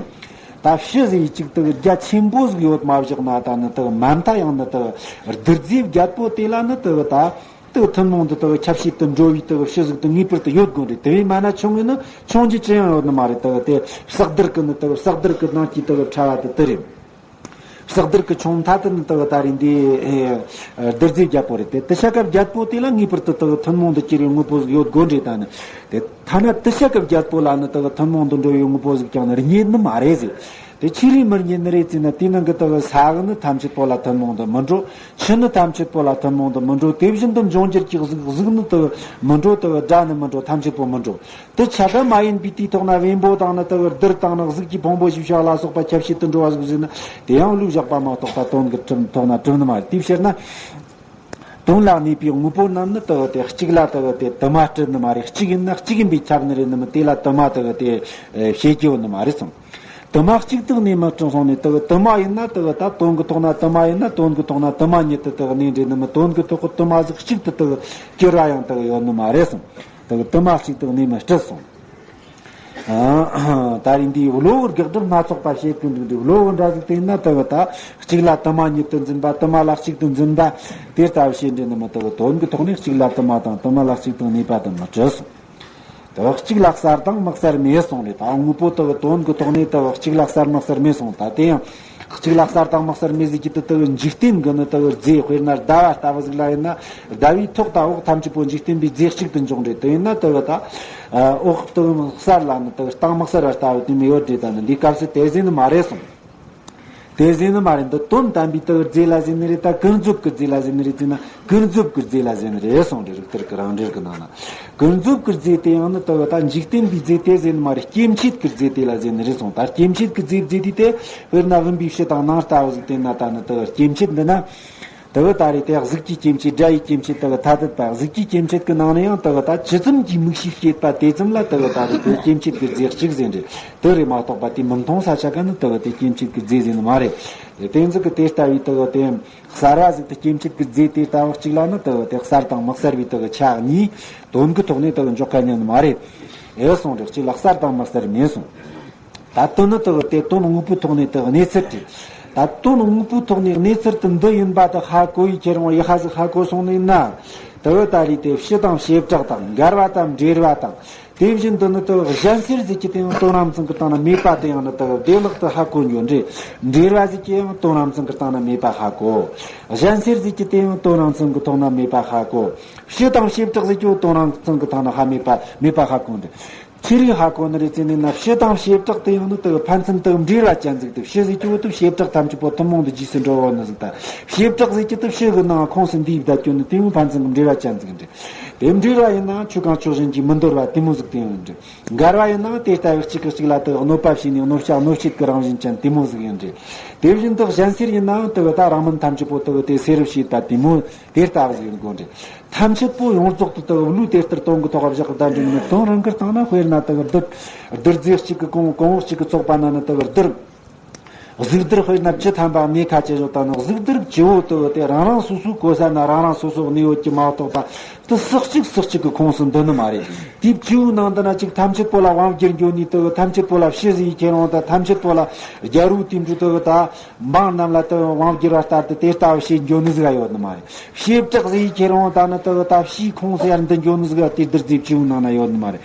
ད་བྱེད་ཟིག་ཅིག་དུ་རྒྱ་ཆེན་པོ་ཟིག་ཡོད་མ་བཞག་ན་ད་ནི་དུ་མ་མཐའ་ཡང་ནི་དུ་བདུད་རྩིའི་རྒྱལ་པོ་དེ་ལ་ནི་དུ་ད། དུ་ཐུན་མོང་དུ་དུ་ཁྱབ་བྱེད་དུ་འགྲོ་བའི་དུ་བྱེད་ཟིག་དུ་ངེས་པར་དུ་ཡོད་དགོས་རེད། དེ་བས་མ་ན་ཆུང་ངུ་ནི་ཆུང་རྒྱུ་ཅི་ཡང་ཡོད་ནི་མ་རེད། དུ་དེ་བསགས་སྡེར་གི་ནི་དུ་བསགས་སྡེར་གི་ནང་གི་དུ་ཕྲ་བ་དུ་དུ་རེད། བསགས་སྡེར་གི་ཆུང་མཐའ་དུ་ནི་དུ་ད་རེད་འདི་བདུད་རྩིའི་རྒྱལ་པོ་རེད། དེ་དུ་ཤ་ཀ་རྒྱལ་པོ་དེ་ལ་ངེས་པར་དུ་དུ་ཐུན་མོང་དུ་གྱུར་བའི་དངོས་པོ་ཟིག་ཡོད་དགོས་རེད། ད་ནི་དེ་ཐ་ན་དུ་ཤ་ཀ་རྒྱལ་པོ་ལ་ནི་དུ་ཐུན་མོང་དུ་འགྲོ་བའི་དངོས་པོ་ཟིག་ཀྱང་ནི་རྙེད་ནི་མ་རེད་ཟེར། དེ་ཆི་རེད་མི་རྙེད་ནི་རེད་ཟེར་ན། དེའི་ནང་གི་དུ་ས་གི་ནི་ཐམས་ཅད་པོ་ལ་ཐུན་མོང་དུ་མི་འགྲོ། ཆུ་ནི་ཐམས་ཅད་པོ་ལ་ཐུན་མོང་དུ་མི་འགྲོ། དེ་བཞིན་དུ་འབྱུང་འགྱུར་གྱི་གཟུགས་གཟུགས་ནི་དུ་མི་འགྲོ། དུ་སྒྲ་ནི་མི་འགྲོ། ཐམས་ཅད་པོ་མི་འགྲོ། དུ་ཆ་ག་མ་ཡིན་པའི་དུས་ཐོག་ན་བེམ་པོ་དང་ནི་དུ་རྡུལ་དང་ནི་གཟུགས་ཀྱི་ཕུང་པོ་བཞི་བྱ་ལ་སོགས་པ་ཁྱབ་བྱེད་དུ་འགྲོ་བ་ཟིག་ཟེར་ན། དེ་ཡང་བློས་བཞག་པ་མ་གཏོགས་པ་དོན་གྱི་གྲུབ་ཐོག་ན་གྲུབ་ནི་མ་རེད། དེའི་ཕྱིར་ན། དོན་ལ་གནས་པའི་དངོས་པོ་རྣམས་ནི་དུ་དེ་གཅིག་ལ་དུ་དེ་དུ་མ་སྲིད་ནི་མ་རེད། གཅིག་ཡིན་ན་གཅིག་ཡིན་པས་ཁྱབ་ནི་རེད། ནི་མི་དེ་ལ་དུ་མ་དུ་དེ་བྱེད་རྒྱུ་ནི་མ་རེད་གསུངས། དུ་མ་གཅིག་ཏུ་གནས་མི་སྲིད་གསུངས་ནས། དུ་དུ་མ་ཡིན་ན་དུ་ད་དོན་གྱི་ཐོག་ན་དུ་མ་ཡིན་ན་དོན་གྱི་ཐོག་ན་དུ་མ་ཉིད་དུ་དུ་གནས་འདྲ། ནི་མི་དོན་གྱི་ཐོག་གི་དུ་མ་ཟིག་གཅིག་ཏུ་དུ་གྱུར་བ་ཡང་དུ་ཡོད་ནི་མ་རེད་གསུངས། དུ་དུ་མ་གཅིག་ཏུ་གནས་མི་སྲིད་གསུངས། ད་རིང་འདིའི་བློ་བུར་དགག་སྒྲུབ་སྣ་ཚོགས་པ་བྱེད་ཀྱི་འདུག་འདི་བློ་བུར་འདྲ་ཟིག་དེ་ཡིན་ན་དུ་ད་གཅིག་ལ་དུ་མ་ཉིད་དུ་འཛིན་པ། དུ་མ་ལ་གཅིག་ཏུ་འཛིན་པ། དེ་ལྟ་བུ་བྱེད་འདྲ། ནི་མི་དུ་དོན་གྱི་ཐོག་ནས་གཅིག་ལ་དུ་མ་དང་དུ་མ་ལ་གཅིག་ཏུ་གནས་པ་དུ་མི་སྲིད་གསུངས། དུ་གཅིག་ལ་གསར་དང་དམིགས་གསར་མེད་གསུངས་རེད། ད་དངོས་པོ་དུ་དོན་གྱི་ཐོག་ནས་དུ་གཅིག་ལ་གསར་དམིགས་གསར་མེད་གསུངས། ད་དེ་ཡང་གཅིག་ལ་གསར་དང་དམིགས་གསར་མེད་ཟེར་གྱི་དུ་དུ་འཇིག་རྟེན་གྱི་ནི་དུ་རྫས། དཔེར་ན་ཟླ་བ་ལྟ་བུ་ཟིག་ལ་ཡིན་ན། ཟླ་བའི་ཐོག་དང་འོག་ཐམས་ཅད་པོ་འཇིག་རྟེན་པའི་རྫས་གཅིག་ཏུ་འཇོག་འདྲ། དེ་ཡིན་ན་དུ་ད་འོག་དུ་གསར་ལ་ནི་དུ་སྟེང་དམིགས་གསར་བ་ལྟ་བུ་དེ་མི་ཡོད་འདྲ། ད་ནི་འདི་སྐབས་སུ་དེ་ཟེར་ནི་མ་རེད་གསུངས། དེ་ཟེར་ནི་མ་རེད། འདི་དོན་དམ་པའི་དུ་རྫས་ལ་ཟེར་ནི་རེད། ད་ཀུན་རྫོབ་ཀྱི་རྫས་ལ་ཟེར་ནི་རེད་ཟེར་ན། ཀུན་རྫོབ་ཀྱི་རྫས་ལ་ཟེར་ནི་རེད་གསུངས་རེད། རིགས་གཏེར་གྱི་རང་འགྲེལ་གྱི་ནང་ན། ཀུན་རྫོབ་ཀྱི་རྫས་དེ་ཡང་ནི་དུ་ད་འཇིག་རྟེན་པའི་རྫས་དེ་ཟེར་ནི་མ་རེད། སྐྱེ་མཆེད་ཀྱི་རྫས་དེ་ལ་ཟེར་ནི་རེད་གསུངས། ད་སྐྱེ་མཆེད་ཀྱི་རྫས་རྫས་དེ་དེ་དཔེར་ན་བུམ་པའི་ཕྱི་དང་ནང་ལྟ་བུ་ཟིག་དེ་ན་ད་ནི་དུ་སྐྱེ་མཆེད་འདི་ན། དུ་ད་རེད། དེ་གཟུགས་ཀྱི་སྐྱེ་མཆེད། སྒྲ་ཡི་སྐྱེ་མཆེད། དུ་ཐ་དད་པ། གཟུགས་ཀྱི་སྐྱེ་མཆེད་ཀྱི་ནང་ནས་ཡང་དུ་ད་ཇི་ཙམ་གྱིས་མིག་ཤེས་སྐྱེད་པ་དེ་ཙམ་ལ་དུ་ད་རེད། དེ་སྐྱེ་མཆེད་ཀྱི་རྫས་གཅིག་ཟེར་འདྲ། དུ་རེད་མ་གཏོགས་པ་དེ་མི་མཐོང་ས་ཆ་ག་ནི་དུ་དེ་སྐྱེ་མཆེད་ཀྱི་རྫས་ཟེར་ནི་མ་རེད། དེ་ཚོ་གི་དེ་ལྟ་བུའི་དུ་དེ་གསར་བ་ཟིག་དེ་སྐྱེ་མཆེད་ཀྱི་རྫས་དེ་ལྟ་བུ་གཅིག་ལ་ནི་དུ་དེ་གསར་དང་དམིགས་གསར་བའི་དུ་ཆ་གཉིས་དོན་གྱི་ཐོག་ནས་དུ་འཇོག་ག་ཉན་ནི་མ་རེད། ཨེ་གསུངས་རེད། གཅིག་ལ་གསར་དང་དམིགས་གསར་མེད་གསུངས། ད་དོན་ནི་དག་དེ་དོན་དངོས་པོའི་ཐོག་ནས་དག་གནས་ཚུལ་དེ། ད་དོན་དངོས་པོའི་ཐོག་ནས་གནས་ཚུལ་དེ་འདི་ཡིན་པ་དེ་ཧ་གོ་ཡི་ཁྱེད་རང་ཡི་ཧ་ཟིག་ཧ་གོ་སོང་ནས་ན། དེ་བས་ད་རེས་དེ་བྱེད་དང་བྱེ་བྲག་དང་འགལ་བ་དང་འབྲེལ་བ་དང་། དེ་བཞིན་དུ་ནི་དེ་གཞན་སེལ་ཟིག་གི་དེ་ཡང་དོན་རང་མཚུངས་ཀྱི་སྟེང་ན་མེད་པ་དེ་ཡང་ནི་དེ་བདེ་བླག་ཏུ་ཧ་གོ་འགྱོ་འདྲ། འབྲེལ་བ་ཟིག་གི་ཡང་དོན་རང་མཚུངས་ཀྱི་སྟེང་ན་མེད་པ་ཧ་གོ། གཞན་སེལ་ཟིག་གི་དེ་ཡང་དོན་རང་མཚུངས་ཀྱི་ཐོག་ན་མེད་པ་ཧ་གོ། བྱེད་དང་བྱེ་བྲག་ཟིག་གི་དོན་རང་མཚུངས་ཀྱི་ཐོག་ན་ཧ་མེད་པ་མེད་པ་ཧ་གོ་འདྲ། ཆི་རིགས་ཧ་གོ་ནི་རེད་ཟེར་ནས་ན། བྱེད་དང་བྱེ་བྲག་དེ་ཡང་ནི་དེ་ཕན་ཚུན་དེ་འབྲེལ་བ་ཅན་ཟིག་དེ། བྱེད་ཟེར་གྱི་བོ་དེ་བྱེ་བྲག་ཐམས་ཅད་པོ་ཐུན་མོང་དུ་རྗེས་སུ་འགྲོ་བ་ནི་ཟིག་དང་། བྱེ་བྲག་ཟེར་གྱི་དེ་བྱེད་གི་ནང་ཁོངས་སུ་འདུས་བསྡད་རྒྱུ་ནི་དེ་ཡང་ཕན་ཚུན་གྱི་འབྲེལ་བ་ཅན་ཟིག་འདྲ། དེ་འབྲེལ་བ་ཡིན་ནའང་ཆོས་གང་ཕྱོགས་གཞན་གྱིས་མི་འདོར་བ་དེ་མོ་ཟིག་དེ་ཡང་འདྲ། འགལ་བ་ཡིན་ནའང་དེ་ལྟ་བུ་གཅིག་གིས་གཅིག་ལ་དེ་གནོད་པ་བྱས་ནས་གནོད་བྱ་གནོད་བྱེད་ཀྱི་རང་བཞིན་ཅན་དེ་མོ་ཟིག་ཡིན་འདྲ། དེ་བཞིན་དུ་གཞན་སེལ་ཡིན་ནའང་དེ་ད་རང་མིན་ཐམས་ཅད་པོ་དེ་དེ་སེལ་བྱེད་པ་དེ་མོ་དེ་ལྟ་བུ་ཟིག་ཡིན་དགོས་འདྲ། ཐམས་ཅད་པོ་ཡོངས་རྫོགས་དུ་དག་བློས་དེ་ལྟར་དོན་གྱི་ཐོག་བཞག་བསྡད་འདྲ་ནི་དོན་རང་གི་སྟེང་ན། དཔེར་ན་དག་བདུད་བདུད་རྫས་གཅིག་གི་གོང་གོང་འོག་གཅིག་གི་ཚོགས་པ་ན་ནི་དག་བདུད་གཟུགས་བདུད་དཔེར་ན་བཅུ་ཐམ་པ་གནས་ཁ་ཅན་བཞག་ད་ནི་གཟུགས་བདུད་བཅུ་བོ་དག་དེ་རང་རང་སོ་སོའི་གོ་ས་ན་རང་རང་སོ་སོ་གནས་ཡོད་ཀྱི་མ་གཏོགས་པ་དེ་སུ་གཅིག་སུ་གཅིག་གི་ཁོངས་སུ་འདུ་ནི་མ་རེད། དེ་བཅུ་བོའི་ནང་དུ་ན་གཅིག་ཐམས་ཅད་པོ་ལ་དབང་བསྒྱུར་འགྱོ་ནི་དག་ཐམས་ཅད་པོ་ལ་བྱི་ཟེར་ཁྱེར་འོང་ད་ཐམས་ཅད་པོ་ལ་རྒྱལ་པོ་དེ་འདྲ་དག་ད། འབངས་རྣམས་ལ་དུ་དབང་བསྒྱུར་བ་ལྟར་དུ་དེ་ལྟ་བུ་བྱེད་འགྱོ་ནི་ཟིག་ཡོད་ནི་མ་རེད། བྱེ་བྲག་ཟིག་ཁྱེར་འོང་ད་ནི་དུ་ད་བྱིའི་ཁོངས་སུ་ཡར་འདུ་འགྱོ་ནི་ཟིག་དེ་བདུད་རྫས་བཅུ་བོའི་ནང་ན་ཡོད་ནི་མ་རེད།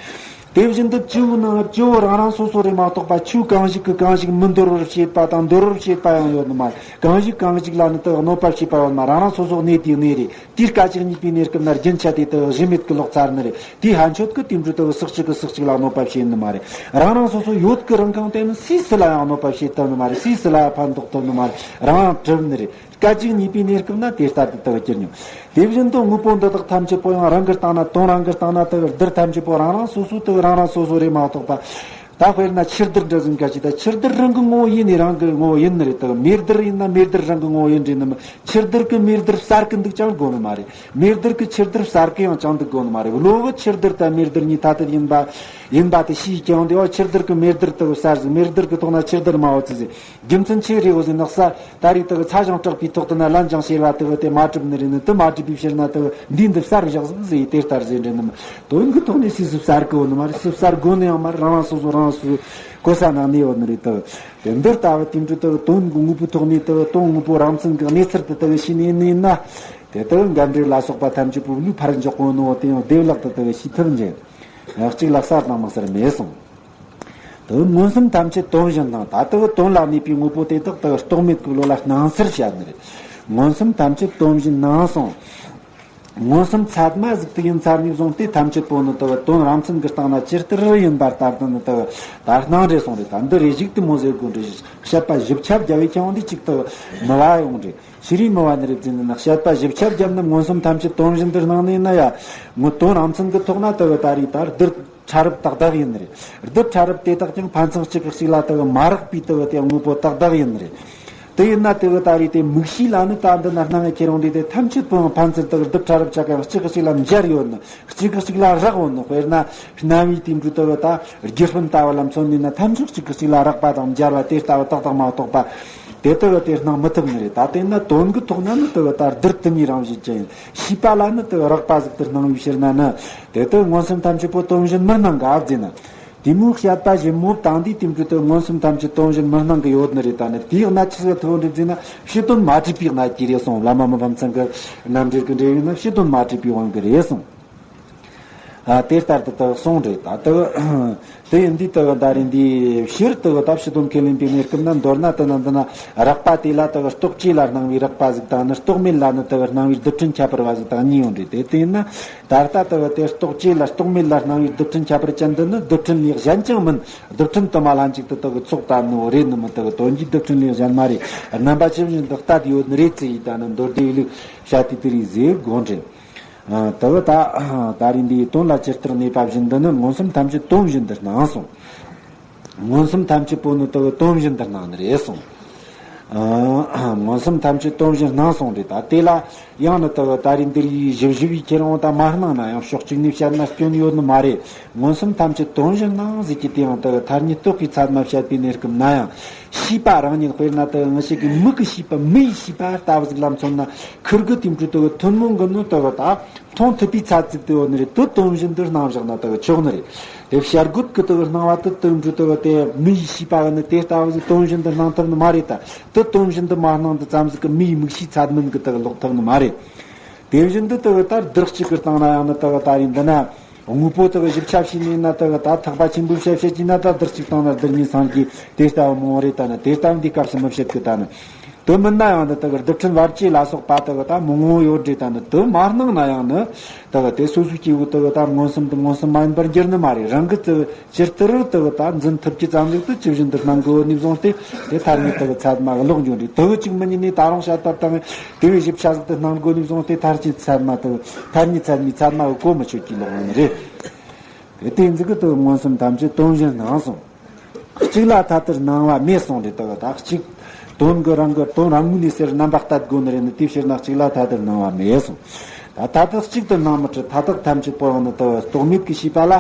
དེ་བཞིན་དུ་སྤྱི་བོའི་ནང་སྤྱི་བོ་རང་རང་སོ་སོ་རེད་མ་གཏོགས་པ། ཆོས་གང་ཞིག་གིས་གང་ཞིག་མི་འདོར་བར་བྱེད་པ་དང་འདོར་བར་བྱེད་པ་ཡང་ཡོད་ནི་མ་རེད། གང་ཞིག་གང་ཞིག་ལ་ནི་དེ་གནོད་པ་བྱེད་པ་ཡོད་ནི་མ་རེད། རང་རང་སོ་སོ་གནས་དེའི་གནས་རེད། དེའི་སྐད་ཅིག་གཉིས་པའི་གནས་སྐབས་ན་རྒྱུན་ཆད་དེ་དེ་གཞི་མེད་ཀྱི་ལོག་ཚར་ནི་རེད། དེའི་ཕན་ཆོད་ཀྱི་དེ་འདྲ་དེ་སུ་གཅིག་གིས་སུ་གཅིག་ལ་གནོད་པ་བྱེད་ནི་མ་རེད། རང་རང་སོ་སོ་ཡོད་ཀྱི་རང་གང་དེ་ནི་སུས་སུ་ལ་ཡང་གནོད་པ་བྱེད་ཐུབ་ནི་མ་རེད། སུས་སུ་ལ་ཡང་ཕན་ཐོགས་ཐུབ་ནི་མ་རེད། རང་རང་གྲུབ་ནི་རེད། སྐད་ཅིག་གཉིས་པའི་གནས་སྐབས་ན་དེ་ལྟར་དུ་དག་གིར་མྱོང་། དེ་བཞིན་དུ་དངོས་པོ་འདི་དག་ཐམས་ཅད་པོ་ཡང་རང་གིས་བཏང་ན། དོན་རང་གིས་བཏང་ན་དག་རྡུལ་ཐམས་ཅད་པོ་རང་རང་སོ་སོ་དག་རང་རང་སོ་སོ་རེད་མ་གཏོགས་པ། ད་དཔེར་ན་ཕྱི་རྡུལ་འདྲ་ཟིན་ག་ཅིག་ད་ཕྱི་རྡུལ་རང་གི་ངོ་བོ་ཡིན་ནི་རང་གི་ངོ་བོ་ཡིན་ནི་རེད། དག་མེ་རྡུལ་ཡིན་ན་མེ་རྡུལ་རང་གི་ངོ་བོ་ཡིན་རེད་ནི་མ། ཕྱི་རྡུལ་གི་མེ་རྡུལ་གསར་གི་འདུག་ཅང་དགོས་ནི་མ་རེད། མེ་རྡུལ་གི་ཕྱི་རྡུལ་གསར་གི་ཡང་ཅང་འདུག་དགོས་ནི་མ་རེད། བློ་གི་ཕྱི་རྡུལ་དང་མེ་རྡུལ་གཉིས་ཐ་དད་ཡིན་པ་ཡིན་པ་དེ་ཤེས་ཀྱང་དེ་བ་ཕྱི་རྡུལ་གི་མེ་རྡུལ་དག་གསར་ཟིག་མེ་རྡུལ་གི་ཐོག་ན་ཕྱི་རྡུལ་མ་བོ་ཚི་ཟིག་རྒྱུ་མཚན་ཆི་རེད་འོ་ཟེར་ན། ས་ད་རེས་དག་ཚ་ཞིང་དྲག་པའི་ཐོག་ཏུ་ན་ལན་ཅང་ཤེས་པ་དག་དེ་མ་གྲུབ་ནི་རེད་ནི། དེ་མ་གྲུབ་པའི་ཕྱིར་ན་དག་འདིའི་འདི་གསར་བཞག་ཟིག་ཟེར་དེ་ལྟར་ཟེར་འདྲེ་ནི་མ། དོན་གི་ཐོག་ནས་སུས་སུ་གསར་གི་འོ་ནི་མ་རེད། སུས་གསར་གོ་ནི་ཡང་མ་རེད། རང་རང་སོ་སོ་རང་སོ་སོའི་གོ་ས་ནང་ནས་འོ་ནི་རེད། དག་དེ་འདིར་ལྟ་བུ་དེ་འདྲ་དག་དོན་གི་དངོས་པོའི་ཐོག་ནས་དག་དོན་དངོས་པོ་རང་མཚན་གི་གནས་ཚུལ་དེ་དག་ཤེས་ནས་ནི་ན། དེ་དག་འགལ་འབྲེལ་ལ་སོགས་པ་ཐམས་ཅད་པོ་ལུས་ཕར་འཇོག་གོ་ནོ་དེ་ཡང་བདེ་བླག་ཏུ་དག་ཤེས་ཐུབ་འཇལ། གཅིག་ལ་གསར་དང་མི་གསར་མེད་གསུངས། དེ་མངོན་སུམ་ཐམས་ཅད་དོན་བཞིན་སྣང་། ད་ལྟ་བུ་དོན་ལ་གནས་པའི་དངོས་པོ་དེ་དག་དེ་རྟོག་མེད་ཀྱི་བློ་ལ་སྣང་སར་བཤད་ནི་རེད། མངོན་སུམ་ཐམས་ཅད་དོན་བཞིན་སྣང་གསུངས། མངོན་སུམ་ཚད་མ་ཟིག་དེ་ཡིན་ཚར་ནས་བཟུང་སྟེ་ཐམས་ཅད་པོ་ནི་དེ་དོན་རང་མཚན་གྱི་སྟེང་ན་ཇི་ལྟར་ཡིན་པ་ལྟར་དུ་ནི་དེ་ད་སྣང་རེ་གསུངས་རེད། ད་འདི་རེ་ཞིག་དེ་མོ་ཟེར་དགོས་འདྲ། བཤད་པ་ཞིབ་ཆ་བརྒྱབ་པའི་ཁྱེད་འདི་གཅིག་དེ་མི་བ་ཡོང་རེད། ཤི་རི་མི་བ་ནི་རེད་ཟེར་ནི་ན། བཤད་པ་ཞིབ་ཆ་བརྒྱབ་ན་མངོན་སུམ་ཐམས་ཅད་དོན་བཞིན་དུ་སྣང་ནས་ན་ཡ། དངོས་དོན་རང་མཚན་གྱི་ཐོག་ན་དེ་གི་ད་རེས་ད་རྡུལ་ཕྲ་རབ་ཏག་ཏག་ཡིན་ནི་རེད། རྡུལ་ཕྲ་རབ་དེ་དག་ཀྱང་ཕན་ཚུན་གཅིག་གིས་གཅིག་ལ་དེ་གི་མ་རེག་པའི་དེ་གི་དེ་དངོས་པོ་ཏག་ཏག་ཡིན་ནི་རེད། དེ་ཡིན་ན་དེ་གི་ད་རེས་དེ་མིག་ཤེས་ལ་ནི་ད་འདི་ན་སྣང་ངེ་ཁྱེད་རང་འདི་དེ་ཐམས་ཅད་པོའང་ཕན་ཚུན་དེ་གི་རྡུལ་ཕྲ་རབ་ཆ་ག་ཡང་གཅིག་གིས་གཅིག་ལ་འབྱར་ཡོད་ནི། གཅིག་གིས་གཅིག་ལ་རེག་ཡོད་ནི། དཔེར་ན་སྣང་བའི་དེ་འདྲ་དེ་གི་ད་རྒྱུ་སྤུན་ལྟ་བུ་ལ་མཚོན་ནས་ན་ཐམས་ཅད་གཅིག་གིས་གཅིག་ལ་རེག་པ་དང་འབྱར་བ་དེ་ལྟ་བུ་ཏག་ཏག་མ་གཏོགས་པ། དེ་ལྟ་བུ་དེ་སྣང་མི་ཐུབ་ནི་རེད། ད་དེ་ན་དོན་གྱི་ཐོག་ན་ནི་དེ་བ་ད་རྡུལ་དུ་མའི་རང་བཞིན་ཅན་ཡིན། ཤེས་པ་ལ་ནི་དེ་རེག་པ་ཟིག་ཏུ་སྣང་བའི་ཕྱིར་ན་ནི། དེ་ལྟར་མངོན་སུམ་ཐམས་ཅད་པོ་དོན་བཞིན་མི་སྣང་ག་ཟེར་ན། དེ་མོའི་བཤད་པ་ཞིབ་མོ་བཏང་དུས་དེ་འདྲ་དེ་མངོན་སུམ་ཐམས་ཅད་དོན་བཞིན་མི་སྣང་གི་ཡོད་ནི་རེད། ད་ནི་དེའི་གནད་ཆི་ཟིག་ཐུག་འགྲིག་ཟེར་ན། ཕྱི་དོན་མ་གྲུབ་པའི་གནད་ཀྱིས་རེད་གསུངས། བླ་མ་མི་ཕམ་ཚང་གི་རྣམ་འགྲེལ་གྱི་འགྲེལ་ཡོད་ན་ཕྱི་དོན་མ་གྲུབ་པའི་དབང་གིས་རེད་གསུངས། ཨ། དེ་ལྟར་དུ་དག་གསུངས་རེད། ད་དག་དེ་ཡིན་དུས་དག་ད་རེས་འདི་ཕྱིར་དག་ད་ཕྱི་དོན་ཁས་ལེན་པའི་གནས་སྐབས་ན་མདོར་ན་དེ་ན་འདི་ན་རེག་པ་དེ་ལ་དག་རྟོག་བཅས་ལ་སྣང་བའི་རེག་པ་ཟིག་དང་ནི། རྟོག་མེད་ལ་ནི་དག་སྣང་བའི་རྡུལ་ཕྲན་ཁྱད་པར་བ་ཟིག་དང་གཉིས་ཡོད་རེད། དེ་དེ་ཡིན་ན་ད་ལྟ་དག་དེ་རྟོག་བཅས་ལ་རྟོག་མེད་ལ་སྣང་བའི་རྡུལ་ཕྲན་ཁྱད་པར་ཅན་འདི་ནི་རྡུལ་ཕྲན་ལས་གཞན་ཅང་མིན། རྡུལ་ཕྲན་དུ་མ་ལྷན་ཅིག་ཏུ་དག་ཚོགས་ལྟ་ནོ་རེད་ནི་མི། དག་དོན་གྱི་རྡུལ་ཕྲན་ལས་གཞན་མ་རེད། རྣམ་པ་ཇི་བཞིན་དུ་ལྟ་དེ་ཡོད་ནི་རེད་ཟེར་ཡི་ད་ནི་མདོར་བསྡུས་ལུགས་བཤད་དེ་དེ་རེད་ཟེར་དགོངས་རེད། ཨ། དེ་བས་ད་ད་རེས་འདིའི་དོན་ལ་ཇི་ལྟར་གནས་པ་བཞིན་དུ་ནི་མངོན་སུམ་ཐམས་ཅད་དོན་བཞིན་དུ་སྣང་གསུངས། མངོན་སུམ་ཐམས་ཅད་པོ་ནི་དེ་གི་དོན་བཞིན་དུ་སྣང་ནི་རེད་གསུངས། ཨ། མངོན་སུམ་ཐམས་ཅད་དོན་བཞིན་སྣང་གསུངས་རེད། ད་དེ་ལ་ཡང་ནི་དེ་གི་ད་རེས་འདིར་ཡིས་ཞིབ་ཞིབ་ཡིས་ཁྱེད་རང་ད་མ་སྣང་ན་ཡང་ཕྱོགས་གཅིག་ནས་བཤད་ན་སྐྱོན་ཡོད་ནི་མ་རེད། མངོན་སུམ་ཐམས་ཅད་དོན་བཞིན་སྣང་ཟེར་གྱི་དེ་ཡང་དེ་གི་ཐ་སྙད་རྟོག་པའི་ཚད་མ་བཤད་པའི་གནས་སྐབས་ན་ཡང་། ཤེས་པ་རང་ཉིད་དཔེར་ན་དེ་ངི་ཞིག་གི་མིག་གི་ཤེས་པ་མི་ཡི་ཤེས་པ་ལྟ་བུ་ཟིག་ལ་མཚོན་ན། ཁིར་གི་དེ་འཕྲོ་དེ་གི་ཐུན་མོང་གི་ནི་དེ་གི་ད་མཐོང་ཐུབ་པའི་ཚད་ཟིག་དེ་ཡོད་ནི་རེད། དེ་དོན་བཞིན་དུ་སྣང་བཞག་ན་དེ་གི་ཆོག་ནི་རེད། དེ་བྱ་རྒོད་ཀྱི་དེ་གི་སྣང་བ་དེ་དེ་འཕྲོ་དེ་གི་དེ་མི་ཡི་ཤེས་པ་གི་ནི་དེ་ལྟ་བུ་ཟིག་དོན་བཞིན་དུ་སྣང་ཐུབ་ནི་མ་རེད། ད་དེ་དོན་བཞིན་དུ་མ་སྣང་དུས་ཙམ་ཟིག་གི་མི་ཡི་མིག་ཤེས་ཚད་མིན་གི་དེ་གི་ལོག་ཐུབ་ནི་མ་རེད། དེ་བཞིན་དུ་དེ་གི་ད་རྡུལ་གཅིག་གི་སྟེང་ན་ཡང་ནི་དེ་གི་ད་རེས་འདི་ན། དངོས་པོ་དག་ཞིབ་ཆ་བྱས་ནས་ན་དག་ད་ཐེག་པ་ཆེན་པོའི་ཞབས་ཕྱི་གྱིས་ན་ད་རྡུལ་གཅིག་སྟེང་ན་རྡུལ་གཉིས་སངས་རྒྱས་དེ་ལྟ་བུ་མང་བོ་རེད། ད་ན་དེ་ལྟ་བུ་འདི་སྐབས་སུ་མི་བཤད་ཀི། ད་ནི་དེ་མིན་ན་ཡང་ནི་དག་རྡུལ་ཕྲན་བར་ཆད་ལ་སོགས་པ་དག་ད་མང་བོ་ཡོད་རེད། ད་ནི་དེ་མ་སྣང་ན་ཡང་ནི་དག་དེ་སོ་སོའི་སྐྱེ་བོ་དག་ད་མངོན་སུམ་དུ་མངོན་སུམ་མ་ཡིན་པར་འགྱུར་ནི་མ་རེད། རང་གི་ཅི་ཇི་ལྟར་དག་ད་འཛིན་ཐུབ་ཀྱི་ཙམ་ཞིག་ཏུ་ཇི་བཞིན་དུ་སྣང་དགོས་ནས་བཟུང་སྟེ་དེ་ཐ་སྙད་དག་ཚད་མ་གི་ལོག་འགྱོ་རེད། དེ་གཅིག་མི་ཉིད་ནས་ད་རུང་བཤད་པ་དང་དེ་བས་ཞིབ་ཆ་ཟིག་ཏུ་སྣང་དགོས་ནས་བཟུང་སྟེ་ཐ་སྙད་ཚད་མ་དག་ཐ་སྙད་ཚད་མའི་ཚད་མ་གི་གོ་མི་ཆོད་ཀྱི་ལོག་ཡོང་ནི་རེད། དེ་ཏིང་འཛིན་གྱི་དུ་མངོན་སུམ་ཐམས་ཅད་དོན་བཞིན་སྣང་གསུངས། གཅིག་ལ་ཐ་དད་སྣང་བ་མེད་གསུངས་རེད། དག་ད་གཅིག་དོན་གྱི་རང་གི་དོན་རང་ངོས་ནས་ཟེར་རྣམ་པ་གཏད་དགོས་ནི་རེད། ནི་དེའི་ཕྱིར་ན་གཅིག་ལ་ཐ་དད་སྣང་བ་མེད་གསུངས། ད་ཐ་དད་གཅིག་ཏུ་སྣང་མི་སྲིད། ཐ་དད་ཐམས་ཅད་པོ་ཡང་ནི་དུ་རྟོག་མེད་ཀྱི་ཤེས་པ་ལ་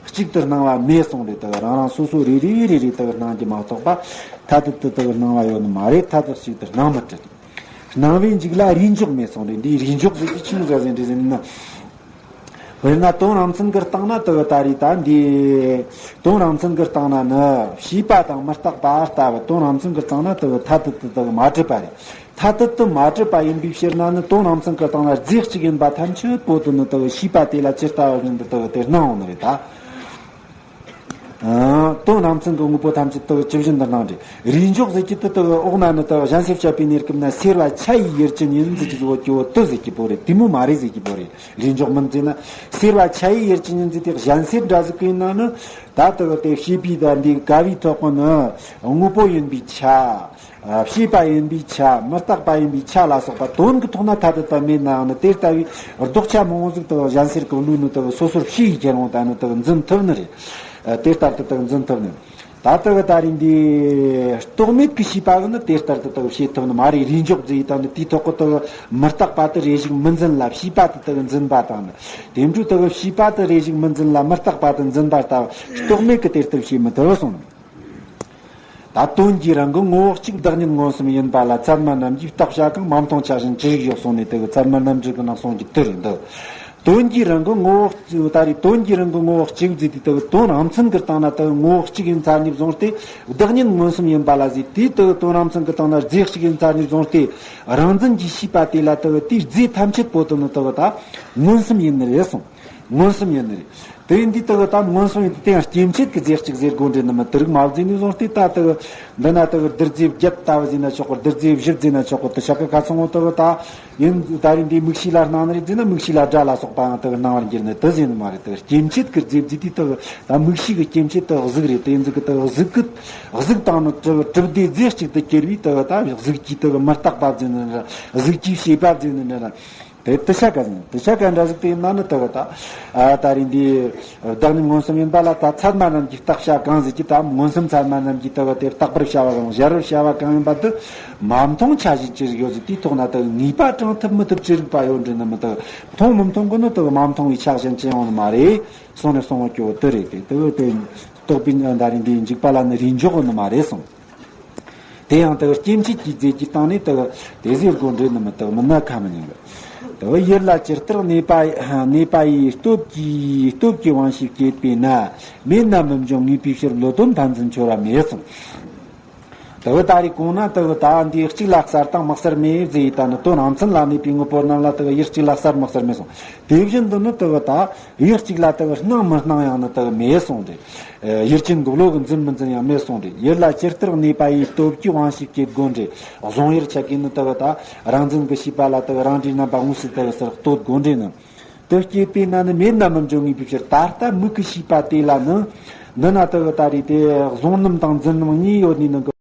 གཅིག་ཏུ་སྣང་བ་མེད་གསུངས་རེད། དུ་རང་རང་སོ་སོ་རེ་རེ་རེ་རེ་དུ་སྣང་རྒྱུ་མ་གཏོགས་པ་ཐ་དད་དུ་དུ་སྣང་བ་ཡོད་ནི་མ་རེད། ཐ་དད་གཅིག་ཏུ་སྣང་མི་སྲིད། སྣང་བའི་མཇུག་ལ་རིས་འཇོག་མེད་གསུངས་རེད། འདིའི་རིས་འཇོག་ཟེར་གྱི་ཆི་མོ་ཟིག་ཟེར་འདྲི་ཟེར་ན། དཔེར་ན་དོན་རང་མཚན་གྱི་སྟེང་ན་དུ་ད་རེས་ད་འདི། དོན་རང་མཚན་གྱི་སྟེང་ན་ནི་ཤེས་པ་དང་མི་རྟག་པ་ལྟ་བུ། དོན་རང་མཚན་གྱི་སྟེང་ན་དུ་ཐ་དད་དུ་དུ་མ་གྲུབ་པ་རེད། ཐ་དད་དུ་མ་གྲུབ་པ་ཡིན་པའི་ཕྱིར་ན་ནི་དོན་རང་མཚན་གྱི་སྟེང་ན་རྫས་གཅིག་ཡིན་པ་ཐམས་ཅད་པོ་དུ་ནི་དུ་ཤེས་པ་དེ་ལ་ཇི་ལྟ་བ་བཞིན་དུ་དུ་དེ་སྣང་འོང་ནི་རེད་ད། ཨ། དོན་རང་མཚན་གྱི་དངོས་པོ་ཐམས་ཅད་དག་ཇི་བཞིན་དུ་སྣང་སྟེ། རིས་འཇོག་ཟེར་གྱི་དེ་དག་འོག་ན་ནི་དག་གཞན་སེལ་བྱེད་པའི་གནས་སྐབས་ན་སེལ་བ་ཆ་ཡི་ཡུལ་ཅན་ཡིན་ཟེར་གྱི་བཟོ་སྐྱོ་བོ་དེ་ཟེར་གྱི་བོ་རེད། དེ་མོ་མ་རེད་ཟེར་གྱི་བོ་རེད། རིས་འཇོག་མིན་ཟེར་ན་སེལ་བ་ཆ་ཡི་ཡུལ་ཅན་ཡིན་ཟེར་ཏེ། གཞན་སེལ་འདྲ་ཟིག་གི་ཡིན་ན་ནི་ད་དག་དེ་བྱིས་པའི་ད་འདི་དགའ་བའི་ཐོག་གི་ནི་དངོས་པོ་ཡིན་པའི་ཆ། ཨ། བྱིས་པ་ཡིན་པའི་ཆ། མི་རྟག་པ་ཡིན་པའི་ཆ་ལ་སོགས་པ་དོན་གྱི་ཐོག་ན་ཐ་དད་དུ་མེད་ནའང་ནི། དེ་ལྟ་བུའི་ལྡོག་ཆ་མང་བོ་ཟིག་དག་གཞན་སེལ་གྱི་ལུགས་ནི་དག་སོ་སོར་ཕྱེ་ཡི་ཁྱེར་འོང་ད་ནི་དག་འཛིན་ཐུབ་ནི་རེད། ཨ། དེ་ལྟར་དུ་དག་འཛིན་ཐུབ་ནི། ད་དག་ད་རིང་འདི་རྟོག་མེད་ཀྱི་བྱིས་པ་གི་ནི་དེ་ལྟར་དུ་དག་བྱེད་ཐུབ་ནི་མ་རེད། རིས་འཇོག་ཟེར་ཡི་ད་ནི་དེའི་ཐོག་གི་དག་མི་རྟག་པ་དེ་རེ་ཞིག་མི་འཛིན་ལ། བྱིས་པ་དེ་དག་འཛིན་པ་དང་ནི། དེ་འཕྲོ་དག་བྱིས་པ་དེ་རེ་ཞིག་མི་འཛིན་ལ། མི་རྟག་པ་དེ་འཛིན་པ་ལྟ་བུ་རྟོག་མེད་ཀྱི་དེ་ལྟར་བྱེད་མི་ཐུབ་གསུངས། ད་དོན་གྱིས་རང་གི་ངོ་བོ་གཅིག་བདག་ཉིད་མངོན་སུམ་ཡིན་པ་ལ། ཚད་མ་རྣམས་ཀྱིས་བརྟག་བྱ་གང་། མ་མཐོང་ཆ་བཞིན་ཅི་རིགས་ཡོད་གསུངས་ནས། དེ་གི་ཚད་མ་རྣམ་འགྲེལ་གྱི་ནང་གསུངས་ཀྱི་དེ་རེད་འདུག་དོན་གྱིས་རང་གི་ངོ་བོ་གཅིག་ད་རེས་དོན་གྱིས་རང་གི་ངོ་བོ་གཅིག་ཟེར་དུས་དེ་གི་དོན་རང་མཚན་གྱི་སྟེང་ན་དེ་གི་ངོ་བོ་གཅིག་ཡིན་ཚར་ནས་བཟུང་སྟེ། བདག་ཉིད་མངོན་སུམ་ཡིན་པ་ལ་ཟེར་དུས་དེ་གི་དོན་རང་མཚན་གྱི་སྟེང་ན་རྫས་གཅིག་ཡིན་ཚར་ནས་བཟུང་སྟེ། རང་འཛིན་གྱི་བྱིས་པ་དེ་ལ་དེ་གི་དེའི་རྫས་ཐམས་ཅད་པོ་དེ་ནི་དེ་གི་ད་མངོན་སུམ་ཡིན་ནི་རེད་གསུངས། མངོན་སུམ་ཡིན་ནི་རེད། དེ་ཡིན་དུས་དེ་གི་ད་མངོན་སུམ་ཡིན་དུས་དེ་ཡང་སྐྱེ་མཆེད་ཀྱི་རྫས་གཅིག་ཟེར་དགོས་འདྲེ་ནི་མི། དེ་རིགས་མ་བརྫིས་ནས་བཟུང་སྟེ། ད་དེ་གི་འདི་ན་དེ་གི་རྡུལ་རྫས་བརྒྱད་ལྟ་བུ་ཟེར་ན་ཆོག་གི། རྡུལ་རྫས་བཞི་ཟེར་ན་ཆོག་གི། དེ་ཆ་ག་ཁ་ཚང་བོ་དེ་གི་ད་ཡིན། ད་རིང་འདིའི་མིག་ཤེས་ལ་སྣང་ནི་རེད་ཟེར་ན་མིག་ཤེས་ལ་སྒྲ་ལ་སོགས་པའང་དེ་གི་སྣང་བར་འགྱུར་ནི་དེ་ཟེར་ནི་མ་རེད། དེ་གི་སྐྱེ་མཆེད་ཀྱི་རྫས་བརྫིས་དུས་དེ་གི་ད་མིག་ཤེས་ཀྱི་སྐྱེ་མཆེད་དེ་གི་གཟུགས་རེད། དེ་ཡིན་དུས་གི་དེ་གི་གཟུགས་ཀྱི་གཟུགས་དང་ནི་གྲུབ་གྲུབ་བདེ་རྫས་གཅིག་ཏུ་གྱུར་བའི་དེ་གི་ད་གཟུགས་ཀྱི་དེ་གི་མི་རྟག་པ་ཟེར་ནི་འདྲ། གཟུགས་ཀྱི་བྱེད་པ་ཟེར་ནི་འདྲ། དེ་དེ་ཆ་ག་ཟིན། དེ་ཆ་ག་འདྲ་ཟིག་དེ་ཡིན་ན་ནི་དེ་གི་ད། ཨ། ད་རིང་འདི་བདག་ཉིད་མངོན་སུམ་ཡིན་པ་ལ། ད་ཚད་མ་རྣམས་ཀྱིས་བརྟག་བྱ་གང་ཟེར་གྱི་ད་མངོན་སུམ་ཚད་མ་རྣམས་ཀྱིས་དེ་གི་དེ་བརྟག་པར་བྱ་བ་གང་། སྦྱར་བར་བྱ་བ་གང་ཡིན་པ་དེ་མ་མཐོང་ཆ་བཞིན་ཅི་རིགས་ཡོད་ཟེར་དུས་ཐོག་ན་དེ་གི་ངེས་པ་དྲངས་ཐུབ་མི་ཐུབ་ཅི་རིགས་པ་ཡོད་འདྲེ་ནི་མི། དེ་གི་མཐོང་མི་མཐོང་གི་ནི་དེ་གི་མ་མཐོང་བའི་ཆ་བཞིན་ཅི་ཡོང་ནི་མ་རེད་གསུངས་ནས་གསུང་བ་སྐྱོ་བོ་དེ་རེད། དེ་དེ་གི་དེ་རྟོག་པའི་ད་རིང་འདིའི་འཇུག་པ་ལ་ནི་རིས་འཇོག་གི་ནི་མ་རེད་གསུངས། དེ་ཡང་དེ་གི་སྐྱེ་མཆེད་ཀྱི་རྫས་ཀྱི་སྟེང་ནས་དེ་གི་དེ་ཟེར་དགོས་འདྲེ་ནི་མི། དེ་གི་མིན་ན་ཁ་མི་ཉན་གི། དེ་གི་ཡུལ་ལ་ཇི་ལྟར་གནས་པ་གནས་པ་ཡི་སྟོབས་ཀྱིས་སྟོབས་ཀྱི་དབང་ཤེས་བསྐྱེད་པས་ན། མེད་ན་མི་འབྱུང་ངེས་པའི་ཕྱིར། བློ་དོན་ཕན་ཚུན་འཆོལ་བ་མེད་གསུངས། དེ་གི་ད་རེས་གོང་ན་དེ་གི་ད་འདི་གཅིག་ལ་གསར་དང་དམིགས་བསལ་མེད་ཟེར་ཡི་ད་ནི། དོན་རང་མཚན་ལ་གནས་པའི་དངོས་པོ་རྣམས་ལ་དེ་གི་ཡུལ་གཅིག་ལ་གསར་དམིགས་བསལ་མེད་གསུངས། དེ་བཞིན་དུ་ནི་དེ་གི་ད་ཡུལ་གཅིག་ལ་དེ་གི་སྣང་མི་སྣང་ཡང་ནི་དེ་གི་མེད་གསུངས་ཏེ། ཡུལ་ཅན་གྱི་བློ་གིས་འཛིན་མི་འཛིན་ཡང་མེད་གསུངས་ཏེ། ཡུལ་ལ་ཇི་ལྟར་གནས་པ་ཡི་སྟོབས་ཀྱིས་དབང་ཤེས་བསྐྱེད་དགོས་འདྲེ། གཟུང་ཡུལ་ཆ་གིས་ནི་དེ་གི་ད་རང་འཛིན་གྱི་བྱིས་པ་ལ་དེ་གི་རང་འདྲའི་རྣམ་པ་དངོས་སུ་དེ་གི་སར་གཏོད་དགོས་འདྲེ་ནི། དེ་བསྐྱེད་པས་ན་ནི་མེད་ན་མི་འབྱུང་ངེས་པའི་ཕྱིར། ད་ལྟ་མིག་གི་བྱིས་པ་དེ་ལ་ནི་འདི་ན་དེ་གི་ད་རེས་དེ་གཟུང་རྣམ་དང་འཛིན་རྣམ་གཉིས་ཡོད་ནི་ནི་གི།